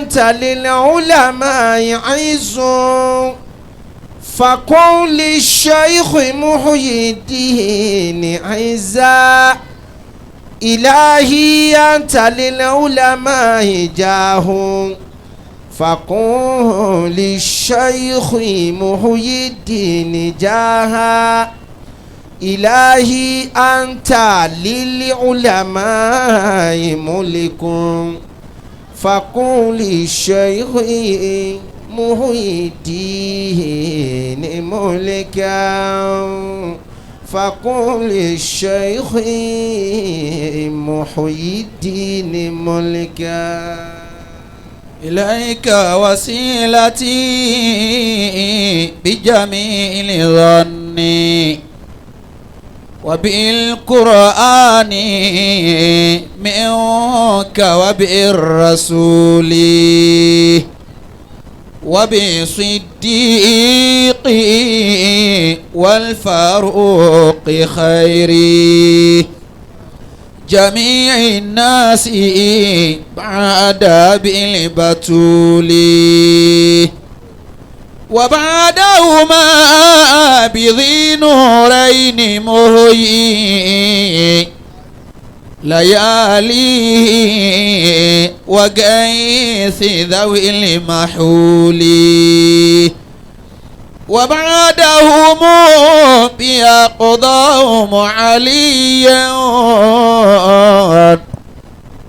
أنت للعلماء عز فقل للشيخ محيي الدين عزا إلهي أنت للعلماء جاه فقل للشيخ محيي الدين جاها إلهي أنت للعلماء ملك فقل للشيخ محيي الدين ملكا فقل للشيخ محيي الدين ملكا. إليك وسيلتي بجميل ظني وبالقرآن منك وبالرسول وبصديق والفاروق خيري جميع الناس بعد بالبتول وبعدهما بذي نورين مهيي ليالي وقيث ذوي المحول وبعدهم بأقضاهم عليا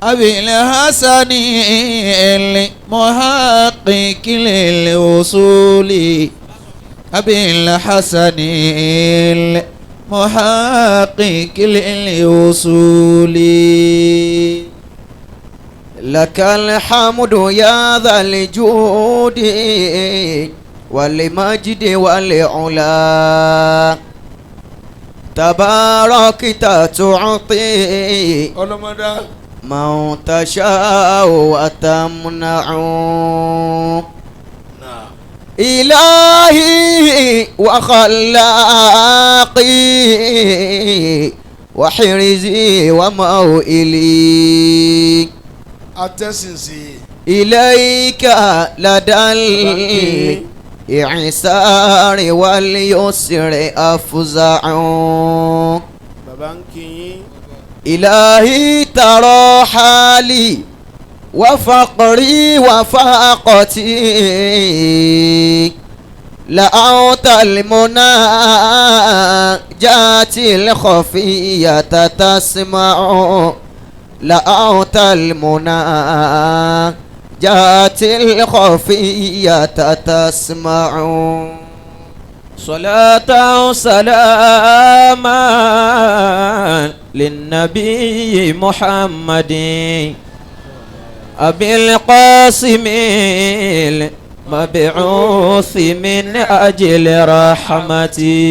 أبي الحسن المحقق للوصول أبي الحسن المحقق للوصول. لك الحمد يا ذا الجود والمجد والعلا تباركت تعطي Ọlọ́mọdá. من تشاء وتمنع إلهي وخلاقي وحرزي وموئلي Atẹ́sìnsì. إليك لدى الإعسار واليسر أفزع. Bàbá ń kí yín. إلهي ترى حالي وفقري وفاقتي لأوت المناجاة الخفية تسمع لأوت المناجاة الخفية تسمع. صلاة سلاما للنبي محمد أبي القاسم المبعوث من أجل رحمتي.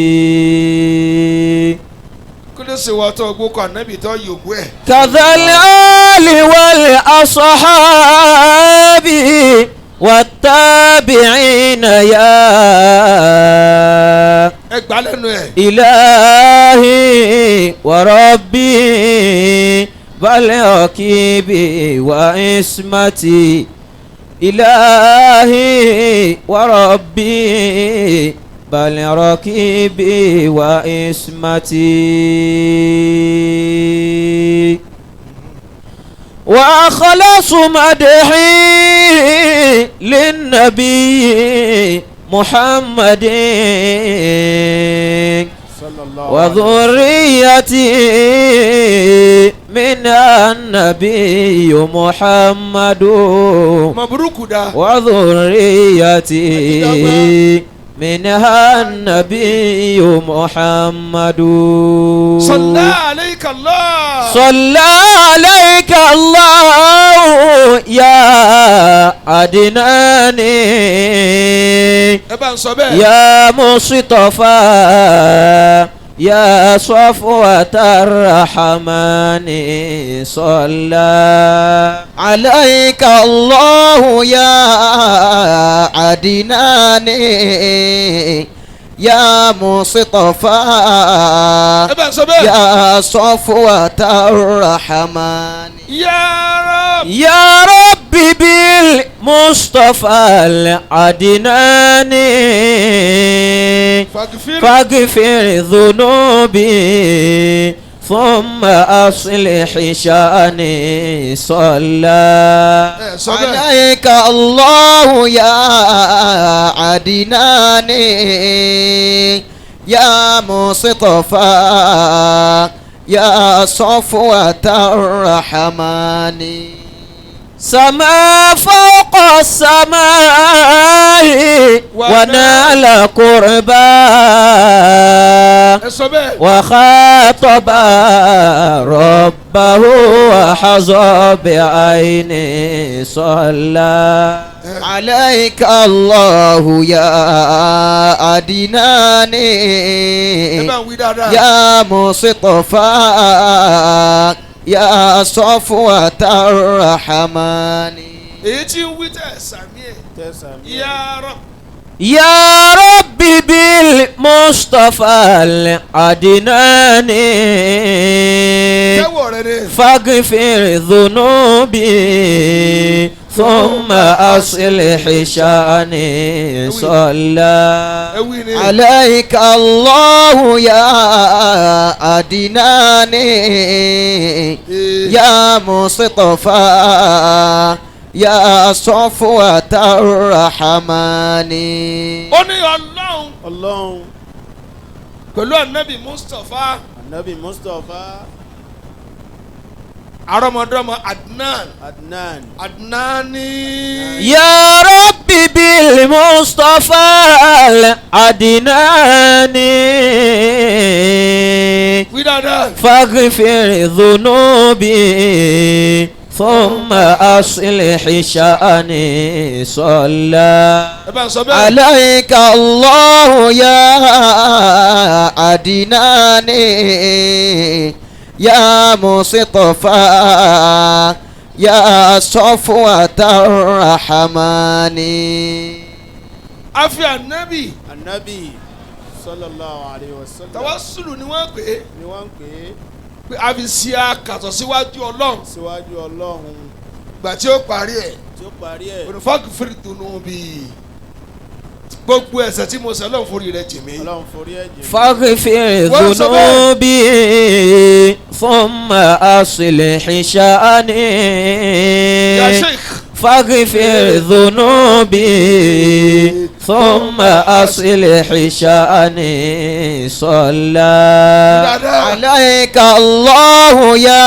Kí ló ṣe wá tó gbókò ànábì tó yòókù ẹ̀? كذا الآل والأصحاب والتابعين يا Ẹ gbà lẹ́nu ẹ̀. إلهي وربي بل ركيبي وعصمتي إلهي وربي بل ركيبي وعصمتي وأخلص مدحي للنبي محمد وذريتي من النبي محمد Mọ̀búrúkú dá. وذريتي منها النبي محمد. صلى عليك الله. صلى عليك الله يا عدناني. Ẹ bá ń sọ bẹ́ẹ̀. يا مصطفى يا صفوة الرحمن صلى عليك الله يا عدناني يا مصطفى Ẹ bá ń sọ bẹ́ẹ̀. يا صفوة الرحمن. Ya Rab. يا رب بالمصطفى العدناني فاغفر فاغفر ذنوبي ثم أصلح شأني صلى ẹ sọ bẹ́ẹ̀. عليك الله يا عدناني يا مصطفى يا صفوة الرحمن سما فوق السماء ونال قربا ẹ sọ bẹ́ẹ̀. وخاطب ربه وحظى بعينه صلى عليك الله يا عدناني ẹ bá ń wí dáadáa. يا مصطفى يا صفوة الرحمن èyí tí ń wí tẹ̀ sàmì ẹ̀ tẹ̀sán mi. ya Rabb. يا ربي بالمصطفى العدناني jẹ́wọ́ rẹ ni. فاغفر ذنوبي ثم أصلح شأني صلى ẹ wí ni. عليك الله يا عدناني Ee. يا مصطفى يا صفوة الرحمن ó ní ọlọ́run ọlọ́run pẹ̀lú anabi mustapha anabi mustapha àrọ́mọdọ́mọ adnan adnan adnani. يا ربي بالمصطفى العدناني wí dáadáa. فاغفر ذنوبي ثم أصلح شأني صلى ẹ bá ń sọ bẹ́ẹ̀. عليك الله يا عدناني يا مصطفى يا صفوة الرحمن a fi anabi anabi sallallahu alayhi wa sallam tawassulu ni wọ́n pè é ni wọ́n ń pè é pé a fi ṣe akàtọ̀ síwájú ọlọ́run síwájú ọlọ́run gbà tí ó parí ẹ̀ tí ó parí ẹ̀ olùfọ́gìfìrì dunubi gbogbo ẹ̀ṣẹ̀ tí mo ṣẹ̀ ọlọ́run forí rẹ̀ jì mí. ọlọ́run forí ẹ̀ jì mí. فاغفر Wọ́n sọ bẹ́ẹ̀. ذنوبي ثم أصلح شأني Ya Sheikh فاغفر ذنوبي ثم أصلح شأني صلى dáadáa. عليك الله يا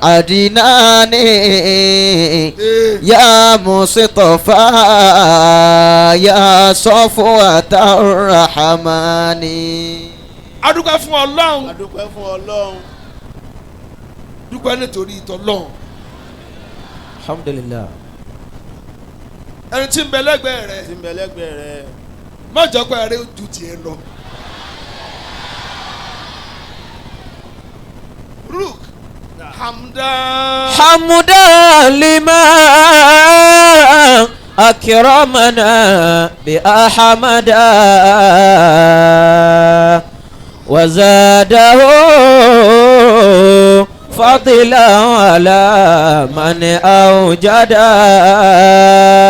عدناني Ee. يا مصطفى يا صفوة الرحمن a dúpẹ́ fún ọlọ́run a dúpẹ́ fún ọlọ́run dúpẹ́ nítorí ìtọ́lọ́run الحمد لله ẹni tí ń bẹ lẹ́gbẹ̀ẹ́ rẹ̀ tí ń bẹ lẹ́gbẹ̀ẹ́ rẹ̀ má jẹ́ pé ẹrẹ́ ju tiẹ̀ lọ. Ruk hamda حمدا لما أكرمنا بأحمدا وزاده فضلا على من أوجدا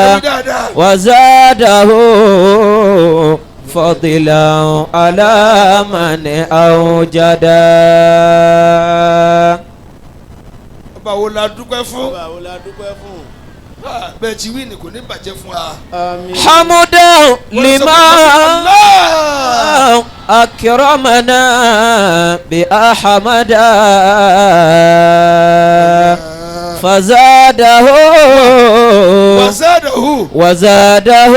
ẹ̀mí dáadáa وزاده فضلا على من أوجدا ọba wo la dúpẹ́ fún ọba wo la dúpẹ́ fún. Ah, bẹ́ẹ̀ tí wí ni kò ní bàjẹ́ fún wa. àmín. حمدا لما Allah. أكرمنا بأحمدا فزاده wàzádàhù وزاده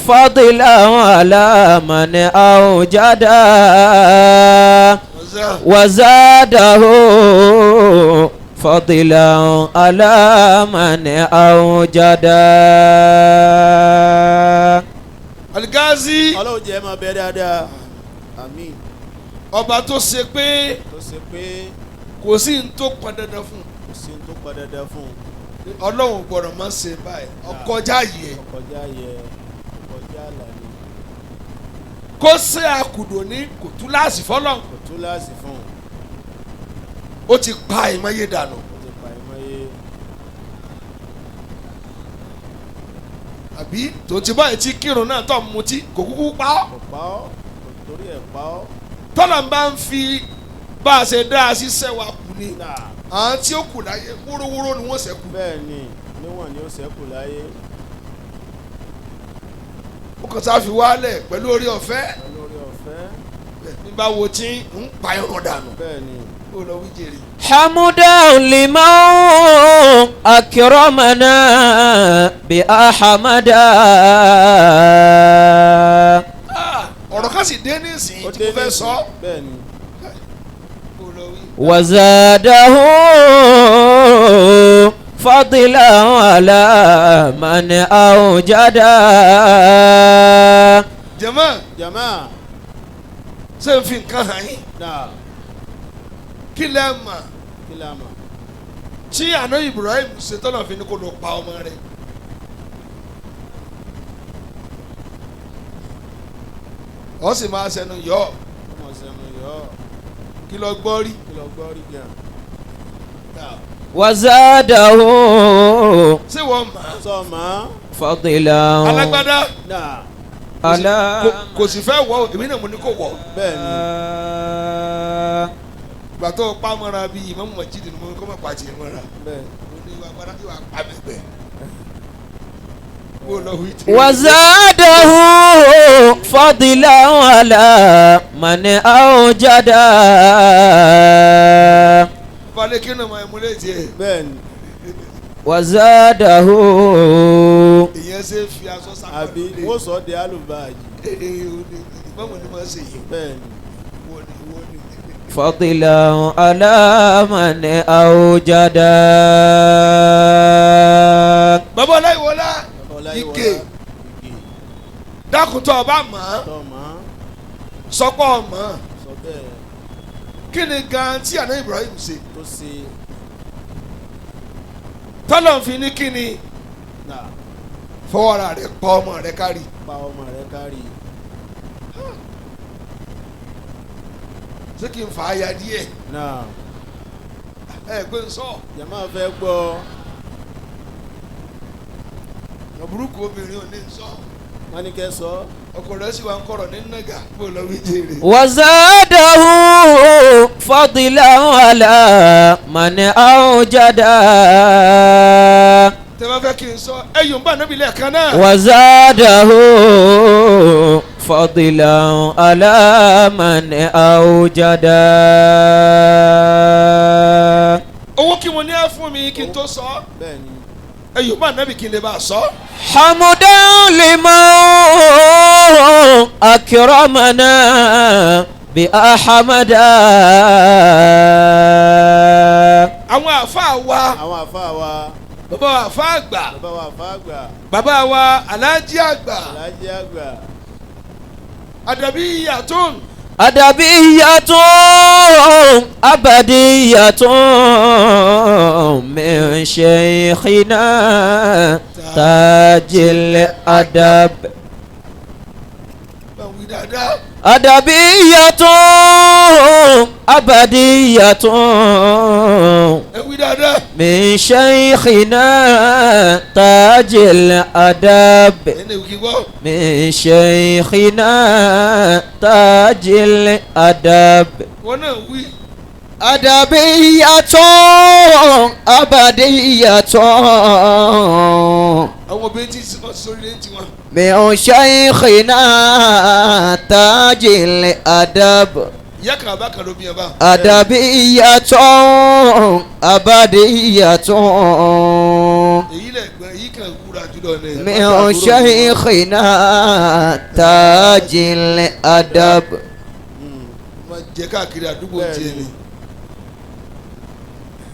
فضلا على من أوجدا وزاده فضلا على من أوجدا Aligazi ọlọ́run jẹ́ ẹ máa bẹ dáadáa àmín ọba tó ṣe pé tó ṣe pé kò sí ní tó pọn dandan fún kò sí ní tó pọn dandan fún un un ọlọ́run gbọ́dọ̀ má ṣe báyìí ọkọjá yìí ọkọjá yẹ ọkọjá àlàní kó ṣe àkùdò ní kò túláàsì fọlọ́run kò túláàsì fún un ó ti pa ìmọ̀ye dànù ó ti pa ìmọ̀ye Àbí tó ti báyìí tí kírun náà tó ń mutí kò kúkú pa ọ́. Kò pa ọ́, kò torí ẹ̀ pa ọ́. Tọ́lá ń bá ń fi bá a ṣe dá a ṣiṣẹ́ wa kù ni. Náà. Àwọn tí ó kù láyé wórówóró ni wọ́n ṣẹ́kù. Bẹ́ẹ̀ ni, níwọ̀n ni ó ṣẹ́kù láyé. Ó kàn sá fi wálẹ̀ pẹ̀lú orí ọ̀fẹ́. Pẹ̀lú orí ọ̀fẹ́. Ní bá wo tí ń pa irun dànù. Bẹ́ẹ̀ ni. Ó lọ wí jèrè. حمدا لمن أكرمنا بأحمدا Ọ̀rọ̀ kan sì dé nísìnyí Ó tí dé mo fẹ́ nísìnyí. sọ. Bẹ́ẹ̀ ni. Ó lọ wí. وزاده فضلا على من أوجدا Jẹ̀mọ́ Jàmáà. ṣé n fi nǹkan hàn yín? Náà. Kí lẹ mọ̀ Kí la mọ̀? tí àná Ibrahim ṣe tọ́nà fi ní kó lọ pa ọmọ rẹ̀? Ó sì máa ṣẹnu yọ Ọmọ sẹ́mu yọ. kí lọ gbọ́ rí. Kí lọ gbọ́ rí gan. وزاده Ṣé wọ́n mọ̀ á? Sọ ma. فضلا Alágbádá Náà. على kò sì fẹ́ wọ̀ ọ́, èmi náà mo ní kó wọ̀ ọ́. Bẹ́ẹ̀ ni. Ìgbà tó pa mọ́ra bíi Imam Majid ni mo ní kó má pa tiẹ̀ mọ́ra. Bẹ́ẹ̀ Mo ní ìwà agbára ìwà pa mi gbẹ. Ó lọ wí jèrè. وزاده فضلا على من أوجدا Balẹ̀ kí ni mo mú létí ẹ̀? Bẹ́ẹ̀ ni. وزاده Ìyẹn ṣe fi aṣọ sápá Àbí wọ́n sọ de alùbáàjì. Ìmọ̀mù ni mo ṣe yìí. Bẹ́ẹ̀ ni. Wọ́n ni wọ́n ni. فضلا على من أوجدا Bàbá Ọláyíwọlá Bàbá Ọláyíwọlá. Ike Ige. dákun tó ọba mọ̀ ọ́ Tọ́ ma. sọ́pọ̀ mọ̀ ọ́ Sọ bẹ́ẹ̀ kí ni gan tí àná Ibrahim ṣe tó ṣe. tọ́lọ̀ fi ní kí ni Náà. fọwọ́ ara rẹ̀ pa ọmọ rẹ̀ kárì Pa ọmọ rẹ kárì. ṣé kí n fà á ya díẹ̀ Náà. ẹ gbé n sọ Jàmáà fẹ́ gbọ́. ọ̀bùrúkú obìnrin ò ní n sọ Wọ́n ní kẹ́ sọ. ọkọ rẹ̀ sì wà ń kọ̀rọ̀ ní nàgà bó lọ wí jèrè. وزاده فضلا على من أوجدا tẹ́ bá fẹ́ kí n sọ ẹ̀yùn bá nàbí lẹ́ẹ̀kan náà. وزاده فضلا على من أوجدا owó kí mo ní ẹ fún mi kí n tó sọ Bẹ́ẹ̀ ni. ẹ̀yùn bá nàbí kí n lè bá a sọ. حمدا لمن أكرمنا بأحمدا àwọn àáfàá wa Àwọn àfáà wa. bàbá wa àáfàá àgbà Bàbá wa àfáà àgbà. bàbá wa aláàjì àgbà Aláàjì àgbà. àdàbí yàtún أدبية أبدية من شيخنا تاج الأدب bá wí dáadáa أدبية أبدية ẹ wí dáadáa من شيخنا تاج الأدب ẹni ìwé gbọ́ من شيخنا تاج الأدب wọn náà wí أدبية أبدية àwọn obìnrin tí wọ́n sórí lé tiwọn من شيخنا تاج الأدب ìyá kan àbá kan ló bí ẹ bá أدبية أبدية èyí lẹ gbọ́n èyí kan wúra jùlọ ní. من شيخنا تاج الأدب máa jẹ káàkiri àdúgbò Bẹ́ẹ̀ni. tiẹ̀ ni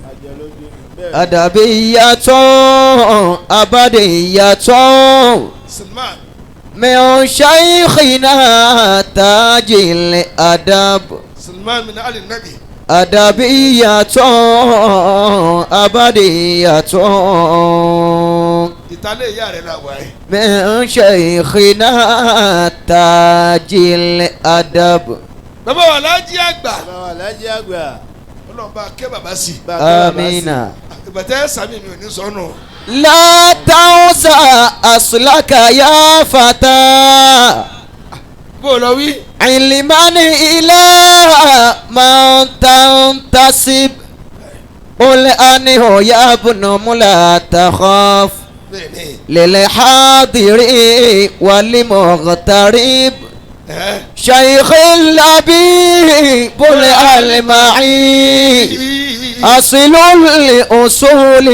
Àjẹ́ ló dé. Bẹ́ẹ̀ ni. أدبية أبدية Salman من شيخنا تاج الأدب Salman min ali nabi أدبية أبدية ìtàlẹ̀ ìyá rẹ̀ la wà ẹ́ من شيخنا تاج الأدب bàbá wa aláàjì àgbà Bàbá wa Aláàjì àgbà. Ọlọ́run bá kẹ́ bàbá sí Bá a kẹ́ bàbá sí. آمين ìgbà tẹ́ sàmì mi ò ní sọnù. لا تنسى أصلك يا فتى bó o lọ wí. علما إلى من تنتسب قل أنه يا ابن لا تخاف bẹ́ẹ̀ni للحاضر والمغترب ẹ شيخ اللبيب المعي أصل الأصول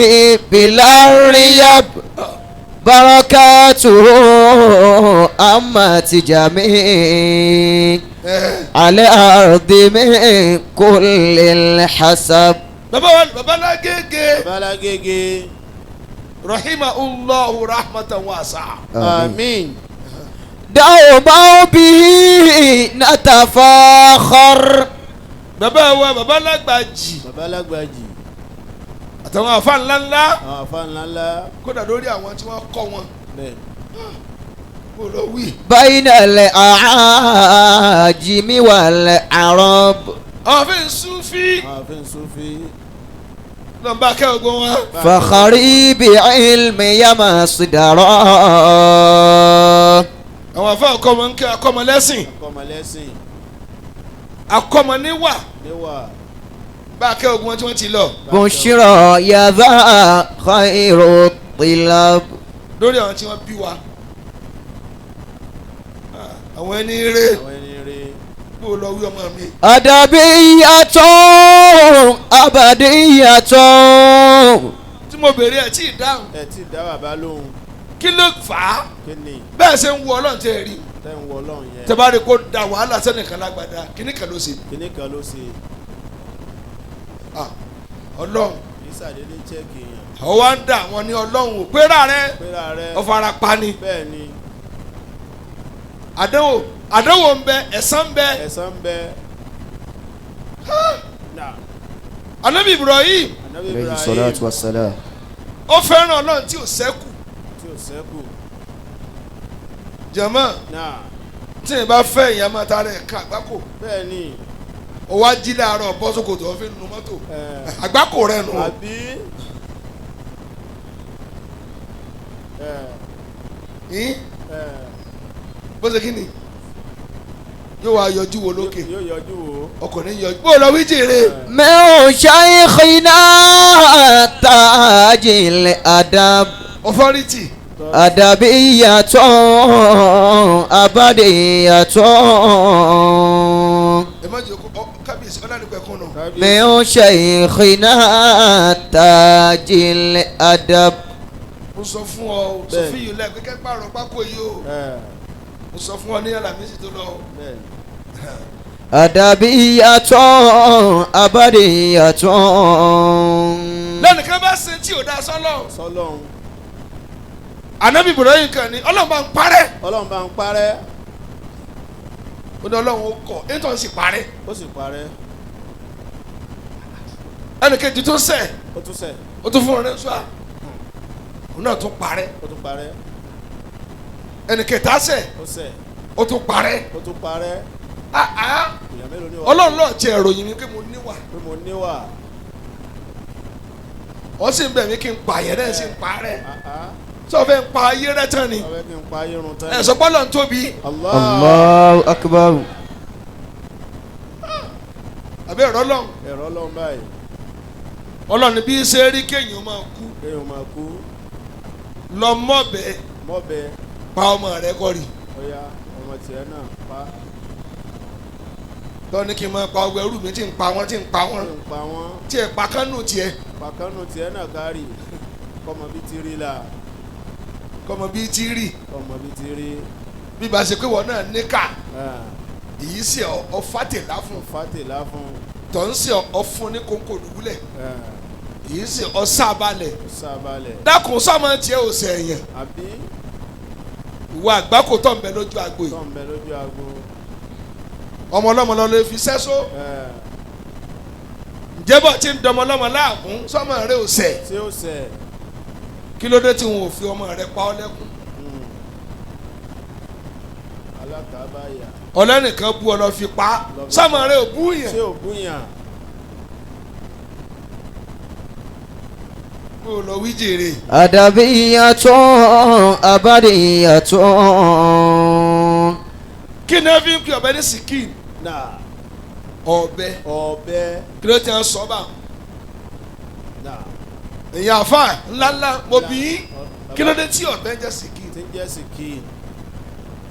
بلا ريب بركاته أمت جميع ẹ على أرض من كل الحسب bàbá wa bàbá lágége Balágége. rahima allahu rahmatan wasa. Àmín. دوما به نتفاخر bàbá wa bàbá lágbàjì Babalágbàjì. àtàwọn àfa ńláńlá Àwọn àfa ńláńlá. kódà lórí àwọn tí wọ́n kọ́ wọn Bẹ́ẹ̀. bó lọ wí. بين الأعاجم والعرب àwọn afẹ́ Sufi Àwọn àfin Sufi. lọ́nba akẹ́wọ̀gbọ́n wọn. فخري بعلم يا مصدرا àwọn afẹ́ akọ́mọ ń kẹ́ akọ́mọ lẹ́sìn Akọ́mọlẹ́sìn. akọ́mọ níwà Níwà. bá akẹ́wọ̀gbọ́n wọn tí wọ́n ti lọ. بشرى يا ذا خير الطلب lórí àwọn tí wọ́n bí wa. Àwọn ẹni rè Àwọn ẹni rí. bó lọ wí ọmọ mi. أدبية أبدية tí mo béèrè ẹ̀ tí ì dáhùn Ẹ tí dá bàbá lóhùn. kí ló fà á Kí ni bẹ́ẹ̀ ṣe ń wo ọlọ́run tẹ́ ẹ rí tẹ́ ń wọ Ọlọ́run yẹn? tẹ́ bá rí kó da wàhálà sẹ́nìkan lágbàdá kíní kan ló ṣe Kíní kan ló ṣe. Ah, ọlọ́run Kì í ṣàdédé chẹ́ẹ̀kì yẹn. àwọn wa ń dà wọn ní ọlọ́run ò péra rẹ Péra rẹ. ọ̀fara pa ni Bẹ́ẹ̀ ni. àdánwò àdánwò ń bẹ ẹ̀san ń bẹ Ẹ̀san ń bẹ. Nà. Ànábì Ibrahim Ànábì Ibrahim والسلام ó fẹ́ràn ọlọ́run tí ò sẹ́kù tí ò sẹ́kù. jẹ̀mọ́ Nà. tí ì bá fẹ́ ìyá máa ta rẹ̀ ká àgbákò Bẹ́ẹ̀ ni. ó wá jí láàárọ̀ bọ́ sókòtò ó fi nu mọ́tò Ẹ̀. àgbákò rẹ̀ nù Àbí. Ẹ̀. Ín, Ẹ̀. bó ṣe kí ni yóò wá yọjú wo lókè Yóò yọjú wo. ọkùnrin yọjú bó lọ wí jèrè. من شيخنا تاج الأدب authority أدبية أبدية ẹ má jẹ́ kó kábíyèsí ọlọ́nìpẹ̀kun nù. من شيخنا تاج الأدب mo sọ fún ọ sọ fún yìí lẹ́ẹ̀pẹ́ kẹ́ pààrọ̀ pákó yìí o Ẹ̀. mo sọ fún ọ ní Àlàmísì tó lọ. Bẹ́ẹ̀ ni. أدبية أبدية lẹ́nìkan bá ṣe tí ò dáa sọ́lọ́ Sọlọ́run. Ànábì Ibrahim kan ní Ọlọ́run bá ń parẹ́ Ọlọ́run bá ń parẹ́. ó ní Ọlọ́run ó kọ̀ ètò sì parẹ́ Ó sì parẹ́. ẹnìkejì tó ṣẹ̀ Ó tún ṣẹ̀. ó tún fún ọ̀rẹ́ sọ́à òun náà tún parẹ́ Ó tún parẹ́. ẹnìkẹta ṣẹ̀ Ó ṣẹ̀. ó tún parẹ́ Ó tún parẹ́. Ah, ah. Èèyàn mélòó ni wà? Ọlọ́run náà jẹ́ ìròyìn mi pé mo níwà Pé mo níwà. wọ́n sì ń bẹ̀ mí kí n pààyàn náà sì ń parẹ́ Ah, ah. sọ fẹ́ ń pa ayé rẹ tán ni Ọbẹ̀ kí n pa irun tán. ẹ̀ sọ pé Ọlọ́run tóbi Allah. الله أكبر àbí ẹ̀rọ Ọlọ́run Ẹ̀rọ Ọlọ́run báyìí. Ọlọ́run ní bí ṣe rí kéèyàn máa kú Kéèyàn máa kú. lọ mọ́bẹ Mọ́bẹ. pa ọmọ rẹ kọ́ rí Ọya ọmọ tiẹ̀ náà pa. tọ́ ní kí n máa pa ọgbẹ́ ẹrú mi tí ń pa wọ́n tí ń pa wọ́n Tí ń pa wọ́n. tí ẹ̀ pa kánú tiẹ̀ Pàkánù tiẹ̀ náà kárì. Kọ́mọ bí ti rí la. kọ́mọ bíi ti rí Kọ́mọ bí ti rí. bí ba ṣe pé wọ́n náà níkà Ah, èyí sì ọ fàtẹ̀lá fún Fàtẹ̀lá fún. tọ́ ń sì ọ fún ní kónkó dùbúlẹ̀ Ah, èyí sì ọ sábalẹ̀ Ó sábalẹ̀. dákun sọ́mọ tiẹ̀ ò sẹ̀yìn Àbí ìwọ àgbákò tọ̀ ń bẹ lójú agbo yìí tọ́ ń bẹ lójú agbo. ọmọ ọlọ́mọ lọ lè fi sẹ́só Ah, ǹjẹ́ bọ̀ tí ń dọmọ ọlọ́mọ láàmú sọ́mọ rẹ ò sẹ̀ Tí ó ṣẹ̀. kí ló dé tí wọn ò fi ọmọ rẹ pa ọ́ lẹ́kún Alákàbáyà. ọlẹ́nìkan bú ọ lọ fi pa á sọ́mọ rẹ ò bú yẹn Ṣé ò búyàn? Kó lọ wí jèrè. أدبية أبدية Kí ni wọ́n fi ń pè ọ̀bẹ ní sikin? Náà. Ọ̀bẹ. Ọ̀bẹ. Kí ló ti ń sọ bá? Náà. Èyàn àfa ńláńlá mo bí yín. Kí ló dé tí ọ̀bẹ ń jẹ́ sikin? Tí ń jẹ́ sikin.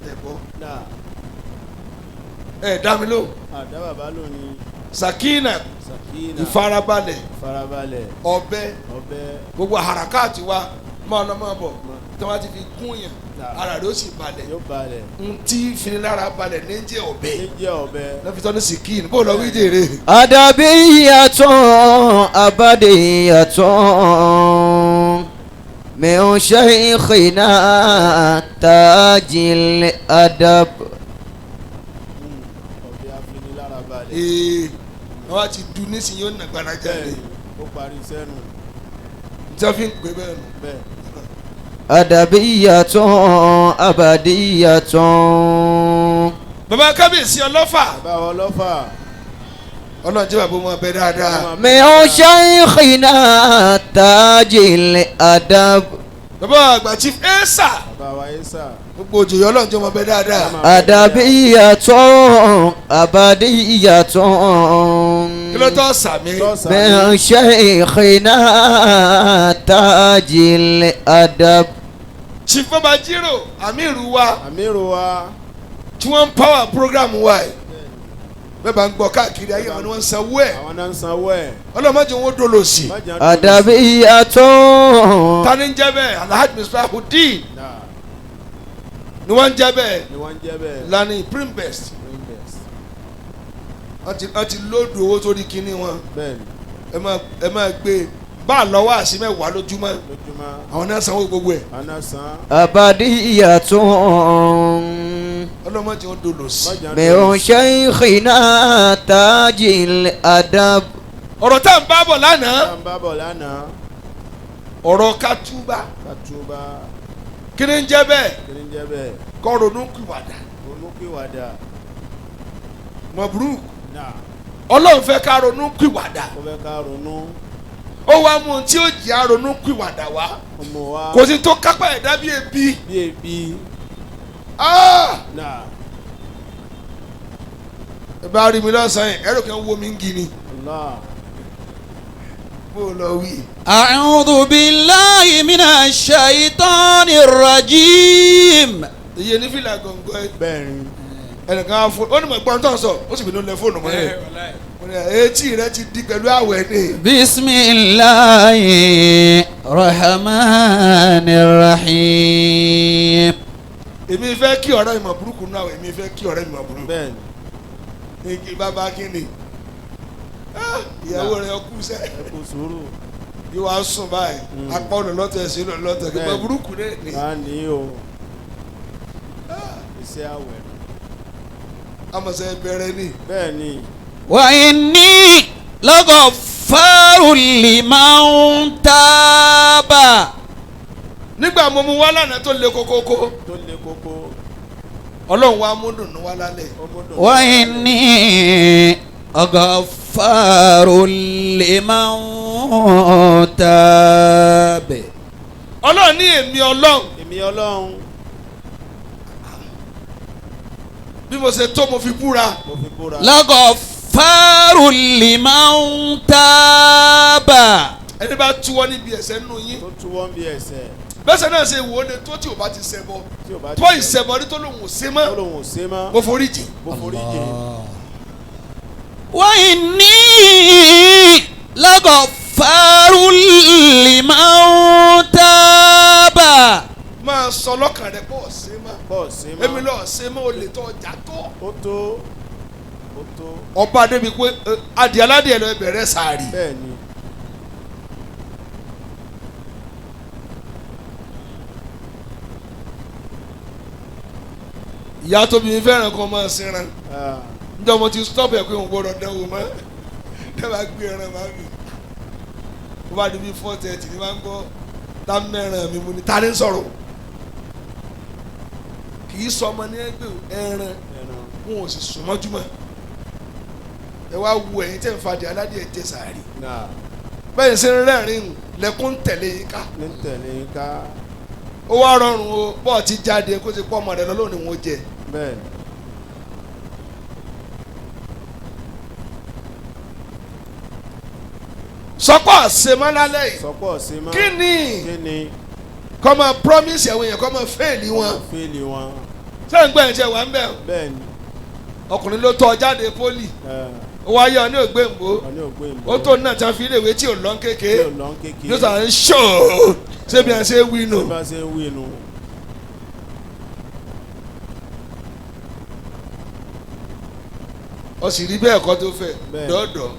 Ẹ gbọ́. Náà. Ẹ dá mi lóhùn. Àdá bàbá lónìí. Sakina. Sakina. Ìfarabalẹ̀. Ìfarabalẹ̀. Ọ̀bẹ. Ọ̀bẹ. Gbogbo harakati wa máa lọ máa bọ̀ tí wọ́n ti fi gún yàn ara rẹ̀ ó sì balẹ̀. Yóò balẹ̀. Ntí finilára balẹ̀ ní jẹ́ ọ̀bẹ. Ní jẹ́ ọ̀bẹ. Lọ́fíìsọ́ ní sikin bó lọ wí jèrè. أدبية أبدية من شيخنا تاج الأدب. Ọ̀bẹ afinilára balẹ̀. Ee wọ́n ti du nísìnyí ó nà gbalaja rẹ̀. Bẹ́ẹ̀ni, ó parí iṣẹ́ nù. Tí wọ́n fi ń pè bẹ́ẹ̀ nù. Bẹ́ẹ̀. أدبية أبدية. Bàbá kábíyèsí ọlọ́fà. Bàbá ọlọ́fà. Ọlọ́run jẹ́ bàbá ọmọ ọbẹ̀ dáadáa. من شيخنا تاج الأدب. Bàbá àgbà Chief Esa. Bàbá wa Esa. Gbogbo òjòyè ọlọ́run jẹ́ ọmọ ọbẹ̀ dáadáa. أدبية أبدية. Kí ló tọ́ sàmì? من شيخنا تاج الأدب. Chief Babajiro Amiru wa. Amiru wa. Tí wọ́n ń power program wa yìí. Bẹ́ẹ̀ bá ń gbọ́ káàkiri ayé wọn ni wọ́n ń sanwó ẹ̀. Àwọn náà ń sanwó ẹ̀. Ọlọ́run má jẹ́ wọn dolo sí. أدبية. Ta ni ń jẹ́ bẹ́ẹ̀? Alhaji Misbahudeen. Náà. Ni wọ́n ń jẹ́ bẹ́ẹ̀. Ni wọ́n ń jẹ́ bẹ́ẹ̀. Lani Prime Best. Prime Best. Wọ́n ti lóòdù owó sórí kinní wọn. Bẹ́ẹ̀ni. Ẹ máa gbé bá a lọ́wọ́ àṣì mẹ́wàá lójúmọ́. Lójúmọ́. Àwọn náà sanwó gbogbo ẹ̀. Àwọn náà san. أبدية. Ọlọ́run má jẹ́ wọn dolo sí. من شيخنا تاج الأدب. Ọ̀rọ̀ tá à ń bá bọ̀ lánàá. Tá à ń bá bọ̀ lánàá. Ọ̀rọ̀ ká túbà. Ká túbà. Kí ni ń jẹ́ bẹ́ẹ̀? Kí ni ń jẹ́ bẹ́ẹ̀? Kọ́ ronú pìwàdà. Ronú pìwàdà. Mọ̀búrú. Náà. Ọlọ́run fẹ́ ká ronú pìwàdà. Ó fẹ́ ká ronú. Ó wá mú un tí ó jẹ́ àronú pìwàdà wá. Ọmọ wa. Kò sí tó kápá ẹ̀dá bí ebi. Bí ebi. Náà. Ẹ bá rí mi lọ́sàn-án yìí, ẹ̀rọ kan wo mi ń gini. Allah. Bó o lọ wí. أعوذ بالله من الشيطان الرجيم. Iye ní fìlà gọ̀ǹgọ̀ ẹ. Bẹ́ẹ̀ni. Ẹnìkan á fún ó ní mọ̀ gbọ́n tó ń sọ, ó sì bínú lẹ fóònù mọ́ ẹ. Mo ní etí rẹ ti di pẹ̀lú àwẹ̀ ni. بسم الله الرحمن الرحيم. Èmi fẹ́ kí ọ̀rẹ́ mi mọ̀ burúkú náà, èmi fẹ́ kí ọ̀rẹ́ mi mọ̀ burúkú. Bẹ́ẹ̀ni. Igi bàbá kí ni? Ìyàwó rẹ̀ kú sẹ́. Ẹ kú sùúrù. Yóò wá sùn báyìí. Apá ọ̀nà lọ́tọ̀ ẹ̀sìn ọ̀nà lọ́tọ̀. Kí mọ̀ burúkú náà ni. Náà ní o. Iṣẹ́ àwẹ̀. Amọ̀sẹ̀ bẹ̀rẹ̀ ni. Bẹ́ẹ̀ni. وإني لغفار لمن تاب. Nígbà mo mú wá lánàá tó le kókókó. Tó le kókó. Ọlọ́run wa mú dùnú wá lálẹ́. Ó mú dùn. وإني غفار لمن تاب. Ọlọ́run ní èmi Ọlọ́run. Èmi Ọlọ́run. Bí mo ṣe tó mo fi búra. Mo fi búra. لغفار لمن تاب. Ẹni bá túwọ́ níbi ẹ̀ṣẹ̀ nínú yín. Tó túwọ́ ń bí ẹ̀ṣẹ̀. Bẹ́sẹ̀ náà ṣe wò ó le tó tí ò bá ti ṣẹbọ. Tí ò bá ti Tó ìṣẹbọ ní tó lòun ò ṣe mọ́. Tó lòun ò ṣe mọ́. Mo forí jì. Mo forí jì. وإني لغفار لمن تاب. Máa sọ lọ́kàn rẹ pọ̀ ṣe mọ́. Pọ̀ ṣe mọ́. Èmi lọ ṣe mọ́ olè tó ọjà tó. Ó tó. Ó tó. Ọba débi pé adìẹ aládìẹ lọ bẹ̀rẹ̀ sàárì. Bẹ́ẹ̀ni. Ìyá tóbi mi fẹ́ràn kó máa sinran. Njẹ́ mo ti stop ẹ̀ pé òun gbọ́dọ̀ dánwò mọ́. Dábàá gbé ẹran máa mi. Mo bá di bí 4:30 ní máa ń gbọ́ tá mẹ́ràn mi mo ní ta ní sọ̀rọ̀. Kì í sọ ọmọ ní ẹgbẹ́ ẹran wọn ò sì sùn mọ́júmọ́. Ẹ wá wo ẹ̀yin tẹ́ ń fadì aládìẹ jẹ sàárì. Bẹ́ẹ̀ ṣe ń rẹ́rìn lẹ́kún tẹ̀lé yín ká. Ní tẹ̀lé yín ká. Ó wá rọrùn o bọ́ọ̀ ti jáde kó ti pọ́ ọmọ rẹ lọ lónìí wọn jẹ. Bẹ́ẹ̀ ni. Sọpọ̀ ṣemọ́lálẹ́ yìí. Sọpọ̀ ṣe mọ́. Kí ni? Kí ni? Kọ́ máa promise àwọn èèyàn kọ́ máa fail wọn. Fíìlì wọn. Ṣé ń gbọ́ ẹ̀ ṣe wà ń bẹ̀? Bẹ́ẹ̀ ni. Ọkùnrin ló tọ́ ọ jáde pólì. Ó wá yọ ní ògbéǹbó. Ọ̀ní ògbéǹbó. Ó tó náà tí a fi iléèwé tí ò lọ́n kéke. Tí ò lọ́n kéke. Ló sàn ń ṣò ṣé bí a ṣe wí nù. Ṣé bí a ṣe wí nù. Ó sì rí bẹ́ẹ̀ kọ́ tó fẹ́ dọ́ọ̀dọ̀.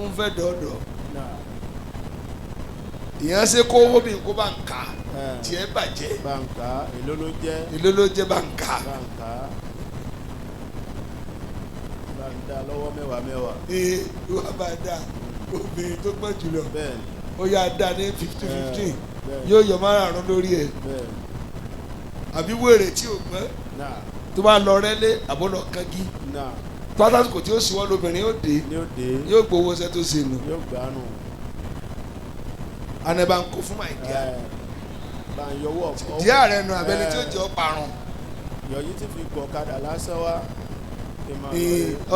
Ń fẹ́ dọ́ọ̀dọ̀. Ìyẹn ṣe kó owó mi kó bá ń kà tiẹ̀ bàjẹ́. Bá ń kà èló ló jẹ́. Èló ló jẹ́ bá ń kà. Bá ń kà bá ń dá lọ́wọ́ mẹ́wàá mẹ́wàá. Ee wà bá dá obìnrin tó gbọ́n jùlọ. Bẹ́ẹ̀ni. Ó yà dá ní 50-15 yóò yọ márààrún lórí ẹ̀. Bẹ́ẹ̀ni. Àbí wèrè tí ò gbọ́n. Tó bá lọ rẹ́lé àbó lọ kangi. Pátásìkò tí ó sì wọ́n lóbìnrin yóò dé. Yóò gbowó ṣẹ́ tó ṣe nù. Yóò gbà nù. Anaba ń kó fún my dear. Bá ń yọwọ́ ọ̀fọ́. Díẹ̀ rẹ̀ nù abẹ́ni tí ó jẹ́ ọ parun. Yọ̀yí ti fi gbọ̀ kadà lásán wá.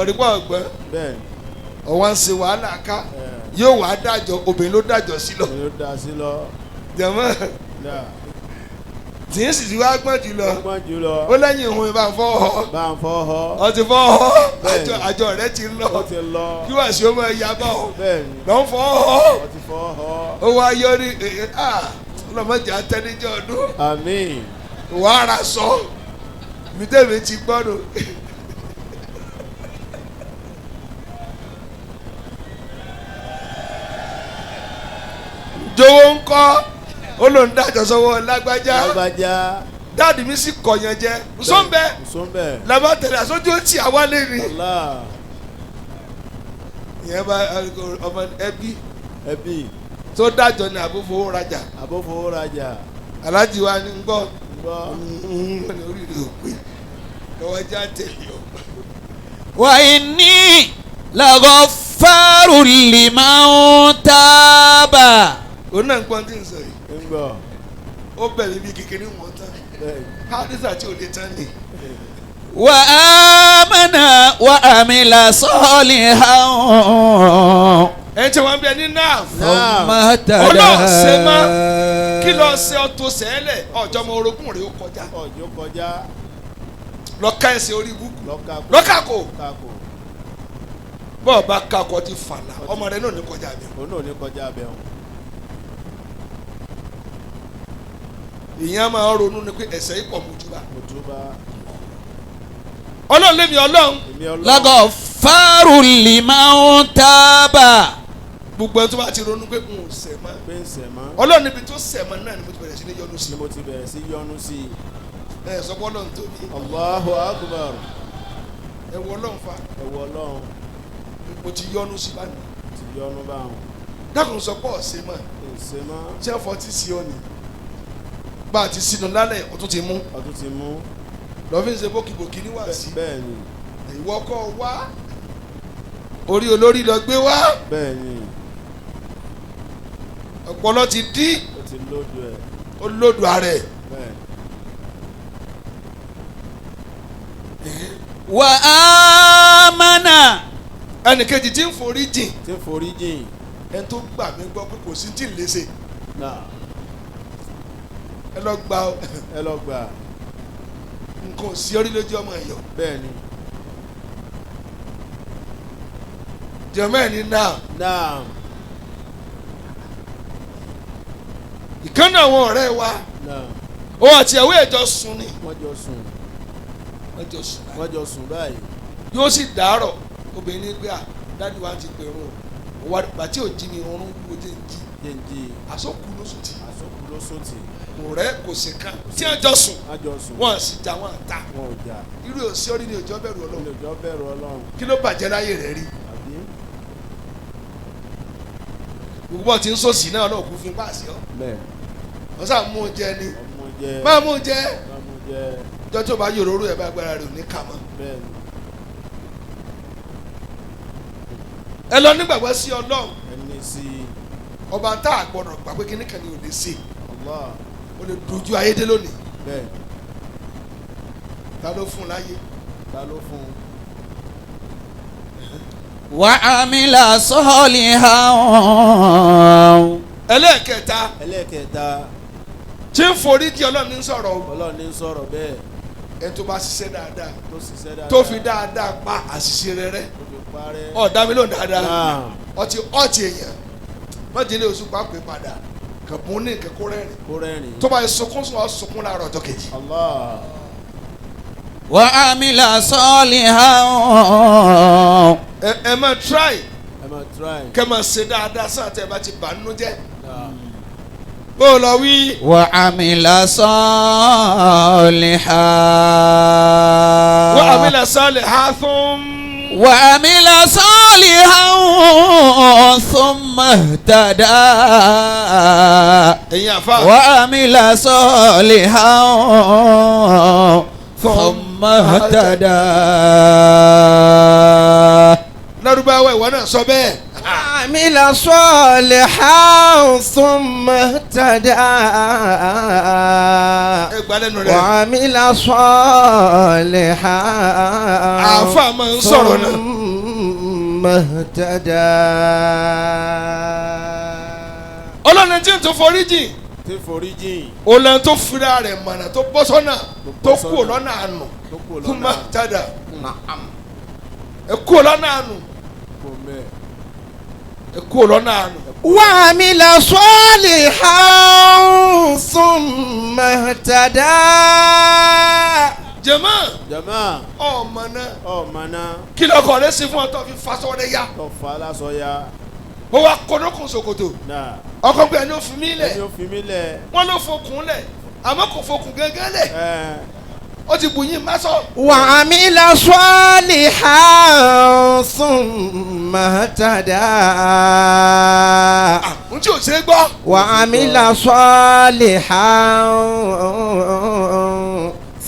Ọ̀rẹ́pọ̀ ọ̀gbọ́n. Bẹ́ẹ̀ni. Ọ̀wá ń ṣe wàhálà ká. Yóò wá dájọ́ obìnrin ló dájọ́ sí lọ. Ló dá sí lọ. Jẹ̀mọ́. Tí ń sì ti wá gbọ́n jù lọ. Gbọ́n jù lọ. Ó lẹ́yìn ìhun ìbá ń fọ́ ọ. Bá ń fọ́ ọ. Ọ ti fọ́ ọ. Àjọ rẹ ti lọ. Ó ti lọ. Kí wàá ṣe ọmọ ẹ̀yà bá ọ. Bẹ́ẹ̀ni. Lọ ń fọ́ ọ. Ó ti fọ́ ọ. Ó wá yọrí ọlọ́mọdé atẹ́níjọ́ ọdún. Àmín. Wàá ra sọ. Mi tẹ̀mí ti gbọ́dọ̀. Jowó ń kọ́ ó lóun dájọ́ sọ́wọ́ lágbájá. Lágbájá. Dáàdì mi sì kọ̀yàn jẹ. Nsọ́nbẹ́. Nsọ́nbẹ́. Làbá tẹ̀lé àsójú ó tì àwálé ni. Allah. Ìyẹn bá ọmọ ẹbí. Ẹbí. Tó dájọ́ ni àbófowó rajà. Àbófowó rajà. Aláàjì wa ni ń gbọ́. Ń gbọ́. Ní orí rẹ̀ ò pé. Lọ́wọ́ já tẹ̀lé o. Wa inni laghaffarun liman taba. Òun náà ń gbọ́n tí ń sọ yìí. Ń gbọ́. Ó bẹ̀rẹ̀ bí kékeré wọn tán. Hádìsà tí ò lè tán ni. Wa amana wa amila salihan. Ẹ ti wọn bẹ ní náà. Ọlọ́ọ̀sẹ̀ mọ́ kí lọ́ọ́ ṣe ọtún sẹ́lẹ̀ ọjọ́ ọmọ orogún rẹ̀ ó kọjá. Ọjọ́ kọjá. Lọ ká ẹsẹ̀ orí ibùkún. Lọ́kà kò. Bọ́ọ̀ bá kakọ ti fàlà ọmọ rẹ̀ náà ní kọjá bẹ́ẹ̀. Òun náà ní kọjá bẹ́ẹ̀. Ìyẹn máa ń ronú ni pé ẹ̀ṣẹ̀ yìí pọ̀ mojúbà. Mojúbà. Ọlọ́run lémi Ọlọ́run. Laghaffarun liman taba. Gbogbo ẹni tó bá ti ronú pé n ò ṣẹ̀ mọ́. Pé ń ṣẹ̀ mọ́. Ọlọ́run níbi tó ṣẹ̀ mọ́ náà ni mo ti bẹ̀rẹ̀ sí ní yọ́nú sí. Ni mo ti bẹ̀rẹ̀ sí yọ́nú sí. Ẹ sọ pé Ọlọ́run tóbi. Allahu akbar. Ẹ wo Ọlọ́run fa. Ẹ wo Ọlọ́run. Mo ti yọ́nú sí báyìí. Mo ti yọ́nú báwọn. Dákun sọ pé ọ̀sẹ̀ mọ́. Ọ̀sẹ̀ mọ́. Ṣé ọ̀fọ̀ ti sí ọ ni? Bá a ti sínú lálẹ́ ọtún ti mú. Ọtún ti mú. Lọ́fíìn ṣe bókìbòkì níwàásí. Bẹ́ẹ̀ni. Ìwọ kọ́ wá. Orí olórí lọ gbé wá. Bẹ́ẹ̀ni. Ọpọlọ ti dí. Ó ti lódò ẹ̀. Ó lódò ara ẹ̀. Bẹ́ẹ̀ni. Wa amana. Ẹnì kejì tí ń forí jìn. Tí ń forí jìn. Ẹni tó gbà mí gbọ́ pé kò sí tí ń léṣe. Náà. Ẹ lọ gbà ọ. Ẹ lọ gbà. Nǹkan ò sí orí lójú ọmọ ẹ̀yọ́. Bẹ́ẹ̀ni. Jọ̀mọ́ ẹ̀ ní náà. Náà. Ìkànnì àwọn ọ̀rẹ́ wa. Náà. Òun àti ìyàwó ẹ̀ jọ sùn ni. Wọ́n jọ sùn. Wọ́n jọ sùn báyìí. Wọ́n jọ sùn báyìí. Yóò sì dàárọ̀ obìnrin ní pé à dáàdi wa ti pèrún o. Wà bàtí ò jí mi oorun wúwo jẹ́ ń jí. Jẹ́ ń jí. Àsokù ló sùn tì. Àsokù ló sùn tì. Kò rẹ́ kò sí kan. Tí wọ́n jọ sùn. Wọ́n jọ sùn. Wọ́n sì já wọn ta. Wọn ò jà. Irú òsì orí ni òjò bẹ̀rù Ọlọ́run. Òjò bẹ̀rù Ọlọ́run. Kí ló bàjẹ́ láyé rẹ̀ rí? Àbí? Gbogbo ọtí ń sòsì náà náà kú fún páàsì ọ. Bẹ́ẹ̀. Wọ́n sá mú un jẹ ni. Ọmú jẹ. Máa mú un jẹ. Máa mú jẹ. Ìjọ tó bá yòrò orú ẹ̀ bá agbára rẹ̀ ò ní kà mọ́. Bẹ́ẹ̀ni. Ẹ lọ nígbàgbọ́ sí Ọlọ́run. Ẹni sí Ọba tá a gbọ́dọ̀ gbà pé kíní kan ni ò lè ṣe. Allah. Ó lè dojú ayé dé lónìí. Bẹ́ẹ̀. Ta ló fún un láyé? Ta ló fún un? وعمل صالحا. Ẹlẹ́ẹ̀kẹta. Ẹlẹ́ẹ̀kẹta. Tí ń forí di Ọlọ́run ní sọ̀rọ̀ o. Ọlọ́run ní sọ̀rọ̀ bẹ́ẹ̀. Ẹ tó bá ṣiṣẹ́ dáadáa. Tó ṣiṣẹ́ dáadáa. Tó fi dáadáa pa àṣìṣe rẹ rẹ́. Tó fi parẹ́. Ọ̀dà mi ló ń dáadáa. Naam. Ọtí ọtí èèyàn. Mọ̀jẹ̀lẹ̀ oṣù pàápàá padà. Kàbún ní nǹkan kó rẹ́rìn. Kó rẹ́rìn. Tó bá yẹ sunkún sùn ọ́ sunkún láàárọ̀ ọjọ́ kejì. Allah. وعمل صالحا. Ẹ máa try. Ẹ máa try. Kẹ́ máa ṣe dáadáa sáà tẹ́ ẹ bá ti bà nínú jẹ́. Naam. Bó o lọ wí. وعمل صالحا. وعمل صالحا ثم وعمل صالحا ثم اهتدى. ẹ̀yin àfa. وعمل صالحا ثم اهتدى. Lárúbáwá ìwọ náà sọ bẹ́ẹ̀. عمل صالحا ثم اهتدى. Ẹ gbà lẹ́nu rẹ̀. وعمل صالحا Àáfà máa ń sọ̀rọ̀ náà. ثم اهتدى. Ọlọ́run tí ń tó forí jìn. Tí forí jìn. Olóhùn tó fira rẹ̀ mọ̀nà tó bọ́ sọ́nà tó kú lọ́nà àánú. Tó kú lọ́nà. Thumma ihtada. Ẹ kú lọ́nà àánú. Kò mẹ́. Ẹ kú lọ́nà àánú. وعمل صالحا ثم اهتدى. Jẹ̀mọ́ Jama. ọmọ náà. Ọmọ náà. Kí lọkọ rẹ ṣe fún ọ tó fi fasọ rẹ ya? Tó fa lásọ ya. Ó wá kọ́nọ́kùn ṣòkòtò. Náà. Ọkọ pé ẹni ó fi mí lẹ̀. Ẹni ó fi mí lẹ̀. Wọ́n ló fokùn lẹ̀ àmọ́ kò fokùn gángan lẹ̀. Ẹ. Ó ti bù yín má sọ. وعمل صالحا ثم اهتدى. N tí ò ṣe é gbọ́. وعمل صالحا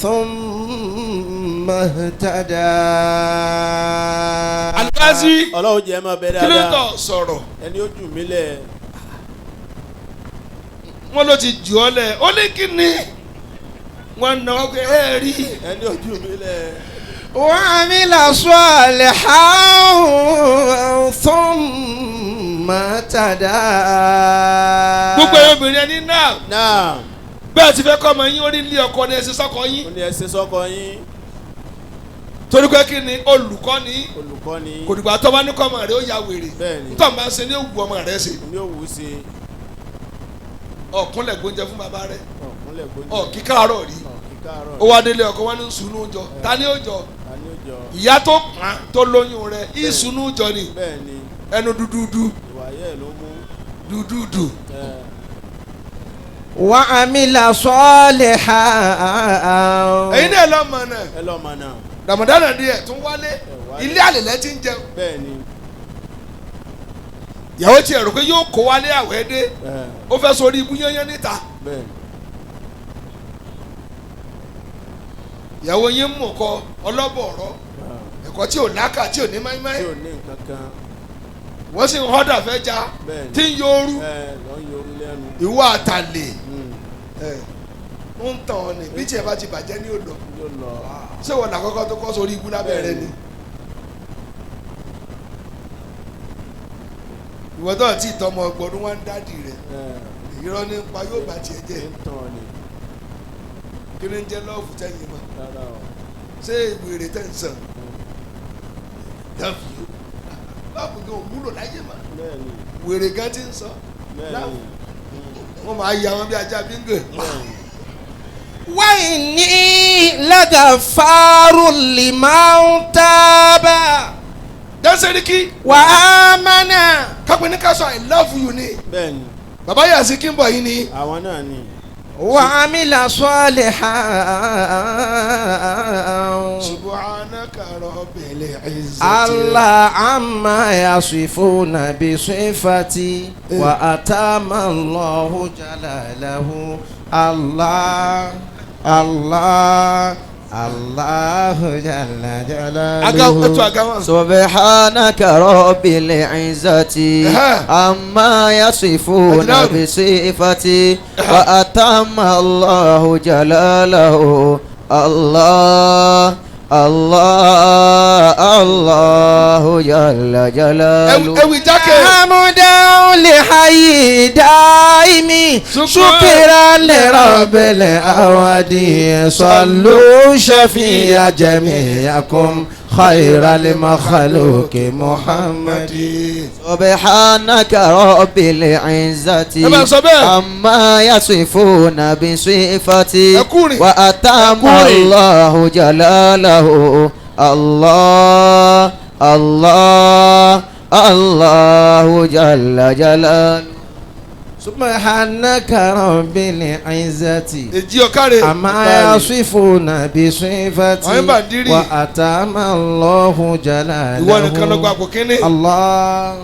ثم اهتدى. Alikazi Ọlọ́run jẹ́ ẹ máa bẹ kí ló dáadáa. tọ̀ sọ̀rọ̀? Ẹni ó jù mí lẹ̀. Wọ́n ló ti jù ọ́ lẹ̀. Ó ní kí ni? Wọ́n nà ọ́ pé ẹ rí. Ẹni ó jù mí lẹ̀. وعمل صالحا ثم اهتدى. Gbogbo ẹ̀yin obìnrin ẹni náà. Náà. Bẹ́ẹ̀ ti fẹ́ kọ́ ọmọ yín orí ilé ọkọ ni ẹ ṣe sọ́kọ yín. Ó ní ẹ ṣe sọ́kọ yín. Torí pé kí ni olùkọ́ ni. Olùkọ́ ni. Kò dìgbà tó bá ní kọ́ ọmọ rẹ ó ya wèrè. Bẹ́ẹ̀ni. Nítorí máa ń ṣe ní òwú ọmọ rẹ ṣe. Ní òwú ṣe. Ọ̀kúnlẹ̀ gbóúnjẹ fún bàbá rẹ. Ọ̀kúnlẹ̀ gbóúnjẹ. Ọ̀kíkàárọ̀ rí. Ọ̀kíkàárọ̀. Ó wá délé ọkọ wọn ní sùnú jọ. Ta ni ó jọ? Ta ni ó jọ? Ìyá tó pọn tó lóyún rẹ ìsùnú jọ ni. Bẹ́ẹ̀ni. Ẹnu dúdúdú. Ìwà yẹ̀ ló mú. Dúdúdú. Ẹ. وعمل صالحا. Ẹ̀yin náà lọ mọ̀ náà. Ẹ lọ́ọ́ mọ̀ náà. Ramadan díẹ̀ tún wálé. Ẹ wálé. Ilé àlèlẹ́ ti ń jẹun. Bẹ́ẹ̀ni. Ìyàwó tiẹ̀ rò pé yóò kó wálé àwẹ̀ dé. Ẹ. Ó fẹ́ sórí ibú yányán níta. Bẹ́ẹ̀ni. Ìyàwó yín mú kọ ọlọ́bọ̀ ọ̀rọ̀. Ẹ̀kọ́ tí ò lákà tí ò ní máímáí. Tí ò ní nǹkan kan. Wọ́n sì ń họ́dà fẹ́ ja. Bẹ́ẹ̀ni. Tí ń yooru. Ẹ lọ́ ń yoru lẹ́nu. Ìwọ àtàlè. Mm. Ẹ ń tàn ọ́ ni bí tiẹ̀ bá ti bàjẹ́ ní òdò. Yóò lọ. Ṣé wọn làkọ́kọ́ tó kọ́ sórí ibú lábẹ́ rẹ ni? Ìwọ tó ti tọmọ ọgbọ̀n wá ń dádì rẹ̀. Ẹ. Irọ́ ní pa yóò bá tiẹ̀ jẹ́. Ń tàn ni. Kí ni ń jẹ́ lọ́ọ̀fù tẹ́yìn mọ́? Rárá o. Ṣé ìwèrè tẹ̀ ń sàn? Love you. Lọ́ọ̀fù gan ò wúlò láyé mọ́. Bẹ́ẹ̀ni. Wèrè gan ti ń sọ. Bẹ́ẹ̀ni. Wọ́n máa ya wọn bí ajá bíngò. Bẹ́ẹ̀ni. وإني لغفار لمن تاب Dánsẹ́ríkì وآمن. kápẹ́ ní ká sọ I love you ni. Bẹ́ẹ̀ni. Bàbá Yàsí kí n bọ̀ yìí ni. Àwọn náà ni. وعمل صالحا. Subhanaka rabbil izzati. الله عما يصفون بصفتي وأتم الله جلاله. الله الله الله جل Aga جلاله ètò àga wọn. سبحانك رب العزة عما يصفون أجناب. بصفتي وأتم الله جلاله الله الله الله جل جلاله Ewì jákè. حمدا لحي دائم شكرا لرب الأوادي صلوا شفيع جميعكم خير المخلوق محمد سبحانك رب العزة Ẹ bá sọ bẹ́ẹ̀. عما يصفون بصفتي Ẹ kúrin. وأتم Ẹ kúrin. الله جلاله الله الله الله جل جلاله سبحانك رب العزة Èjì ọ̀kárẹ̀. عما يصفون بصفتي Àwọn bàndírì. وأتم الله جلاله Ìwọ nìkan ló gba àpò kínní. الله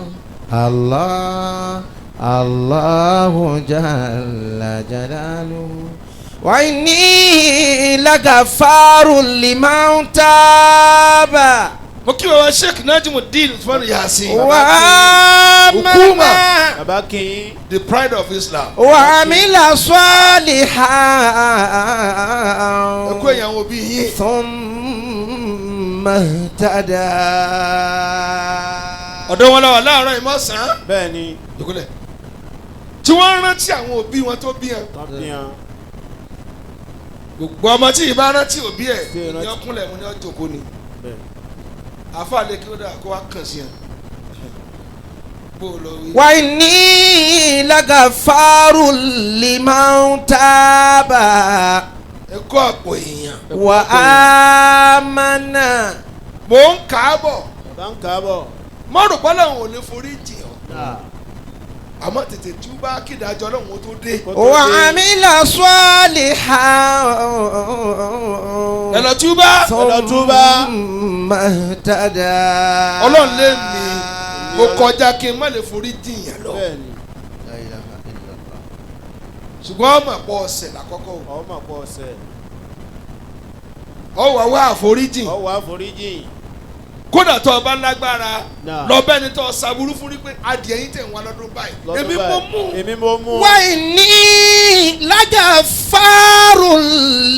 الله الله جل جلاله وإني لغفار لمن تاب Mo kí baba Sheikh Najimudeen Usman Yasin. وآمن Hukuma. Bàbá kí yín. The pride of Islam. وعمل صالحا Ẹ kú ẹ̀yàn àwọn òbí yín. ثم اهتدى Ọ̀dọ́ wọn lọ́wọ́ láàárọ̀ ìmọ̀sán. Bẹ́ẹ̀ ni. Ìkúlẹ̀. Tí wọ́n rántí àwọn òbí wọn tó bí wọn. Tán bí wọn. Gbogbo ọmọ tí ìbá rántí òbí ẹ̀ Tí ì rántí. ní ọkúnlẹ̀ mu ní ọjọ́kọ ni. Bẹ́ẹ̀. Àfa lè kí ó dà kó wá kàn sí ẹ. Bó o lọ wí. وإني لغفار لمن تاب Ẹ kó àpò èèyàn. وآمن Mò ń kà á bọ̀. Bàbá ń kà á bọ̀. Mọ́rùn pọ́lọ́ òun ò lè forí jìn ọ́. Náà. Àmọ́ tètè tú bá kídájọ́ ọlọ́run ó tó dé. Kó tó dé. وعمل صالحا Ẹ lọ tú bá. Ẹ lọ túbá. ثم اهتدى Ọlọ́run lè mi. Mo kọjá kí n má lè forí jìn yàn lọ. Bẹ́ẹ̀ ni. Ṣùgbọ́n ọmọ ẹ̀pọ̀ ọ̀sẹ̀ lákọ́kọ́ o. Ọmọ pọ̀ ọ̀sẹ̀. Ọ wà wá àforíjìn. Ọwọ́ àforíjìn. Kódà tó o bá lágbára Náà. lọ bẹ́ẹ̀ ni tó o ṣàbúrú fún rí pé adìẹ yín tẹ̀ ń wá lọ́dún báyìí. Lọ́dún Èmi mo báyìí. mú. Èmi mo mú. وإني لغفار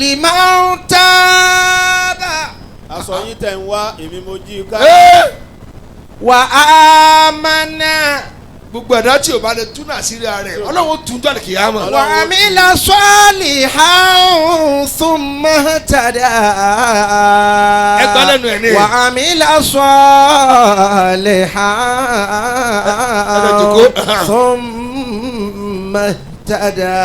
لمن تاب Aṣọ yín tẹ̀ ń wá èmi mo jí i ká. Ẹ́! وآمن Gbogbo ẹ̀dá tí o bá lè tún àṣírí ara rẹ̀ Ọlọ́run ó tún jọ́ àlùkìyámà. وعمل صالحا ثم اهتدى Ẹ gbọ́ lẹ́nu ẹ̀ ní. وعمل صالحا Ẹ lọ jókòó. ثم اهتدى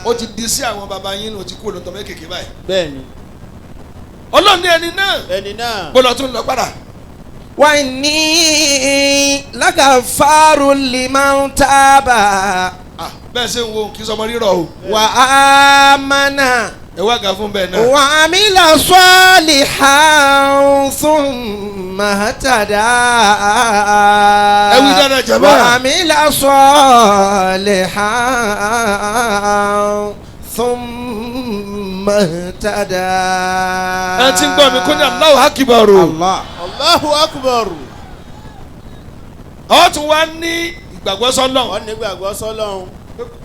Ó ti di sí àwọn baba yín ní o ti kú olóńtọ́ mẹ́kèké báyìí. Bẹ́ẹ̀ ni. Ọlọ́run ní ẹni náà Ẹni náà. bó lọ tún lọ padà. وإني لغفار لمن تاب Ah, bẹ́ẹ̀ ṣe ń wo kí sọmọ rírọ̀ o. وآمن Ẹ wá ga fún bẹ́ẹ̀ náà. وعمل صالحا ثم اهتدى Ẹ wí dáadáa jàmáà. وعمل صالحا ثم اهتدى Ẹ ti ń gbọ́ mi kó ní Allahu Akbar o. الله Allahu Akbar. Ọ tún wá ní ìgbàgbọ́ sọ́lọ̀. Wọ́n nígbàgbọ́ sọ́lọ́run.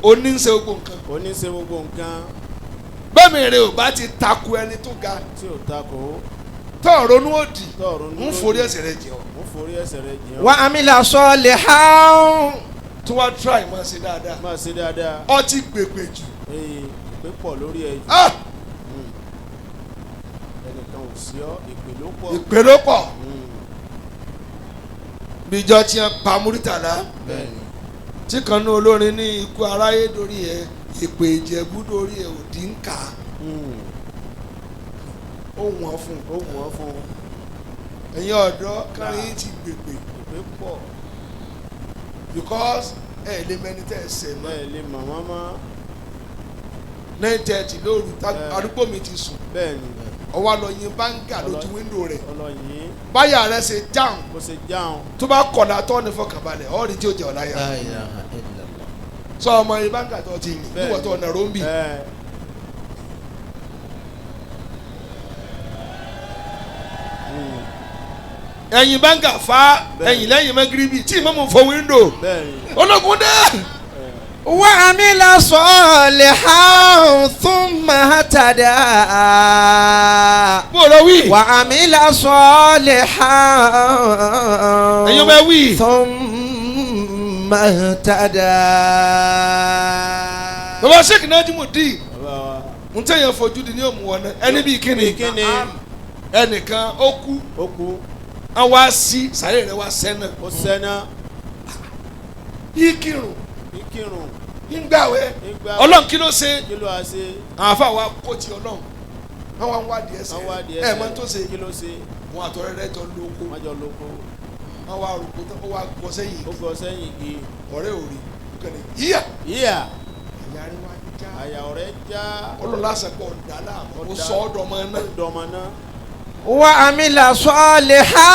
Oní ń ṣe gbogbo nǹkan. Ó ní ṣe gbogbo nǹkan Bẹ́ẹ̀ni rẹ̀ ò bá ti takò ẹni tó ga tí ò takò. tó ronú òdì Tó ronú ń òdì. forí ẹ̀ṣẹ̀ rẹ̀ jẹ ọ́. Ń forí ẹ̀ṣẹ̀ rẹ̀ jìn ọ́. وعمل صالحا Tó wá try máa ṣe dáadáa. Máa ṣe dáadáa. Ọ ti gbègbè jù. Ee ìpè pọ̀ lórí ẹ̀ jù. Ah! Ẹnìkan ò sí ọ́ ìpè ló pọ̀. Ìpè ló pọ̀. Bíjọ́ tí wọ́n pa Múrítàlá. Tí kan ní olórin ní ikú aráyé dórí ẹ̀ ìpè Ìjẹ̀bú dórí ẹ̀ òdì ń kà á. Ó wọ̀n fún un. Ó wù ọ́ fún un. Ẹ̀yin ọ̀dọ́ kárí ti gbègbè Ìpè pọ̀. because ẹ lè mẹni tẹ́ ẹ sẹ̀ mọ́. Bẹ́ẹ̀ lè mọ̀ wọ́n mọ́. 9:30 lóru arúgbó mi ti sùn. Bẹ́ẹ̀ ni. Ọwọ́ àlọ́ yin báńgà lójú wíńdò rẹ̀. Ọlọ́yin Báyà rẹ̀ ṣe jáùn bó ṣe jáun. tó bá kọ̀dà tọ́ ní fọkànbalẹ̀ ọ̀rì tí ó jẹ́ ọ̀láyà. Sọ ọmọ yín báńgà tó ti yìn Bẹ́ẹ̀ níwọ̀n tó ọ̀nà ròǹbì. Ẹ Ẹ̀yìn báńgà fa ẹ̀yìn lẹ́yìn mẹ́gíríbì tí ìmọ̀mù fọ wíńdò. Bẹ́ẹ̀ni. Ológun dé. وعمل صالحا ثم اهتدى. Bó o lọ wí. وعمل صالحا Ẹ̀yin ọmọ ẹ wí. ثم اهتدى. Bàbá Sheikh Najimudeen Bàbá wa. n tẹ̀yàn fojú di ní òmùwọ̀n náà ẹni bíi kíni. Kíni? Ẹnìkan ó kú. Ó kú. Wọ́n wá sí sàárè rẹ̀ wá sẹ́nà. Ó sẹ́ná. Ìkírun. Ìkírun. Ńgbàwẹ̀. Ńgbàwẹ̀. Ọlọ́run kí ló ṣe? Kí ló wá ṣe? Àwọn afa wa kó ti Ọlọ́run. Wọ́n wá ń wádìí ẹsẹ̀. Wọ́n wádìí Ẹ ẹsẹ̀. mọ̀ tó ṣe. Kí ló ṣe? Wọn àtọ̀rẹ́ rẹ̀ jọ lóko. Wọ́n jọ lóko. Wọ́n wá rògbò tán, ó wá gbọ́ sẹ́yìn. Ó gbọ́ sẹ́yìn igi. Ọ̀rẹ́ ò rí. Kẹ́ni yíyà. Yíyà. Àyà rẹ̀ wá já. Àyà ọ̀rẹ́ já. Ọlọ́run lásán pọ̀ ọ̀dà láàmú. Ó sọ ọ́ dọ̀mọ náà. Dọ̀mọ náà. وعمل صالحا.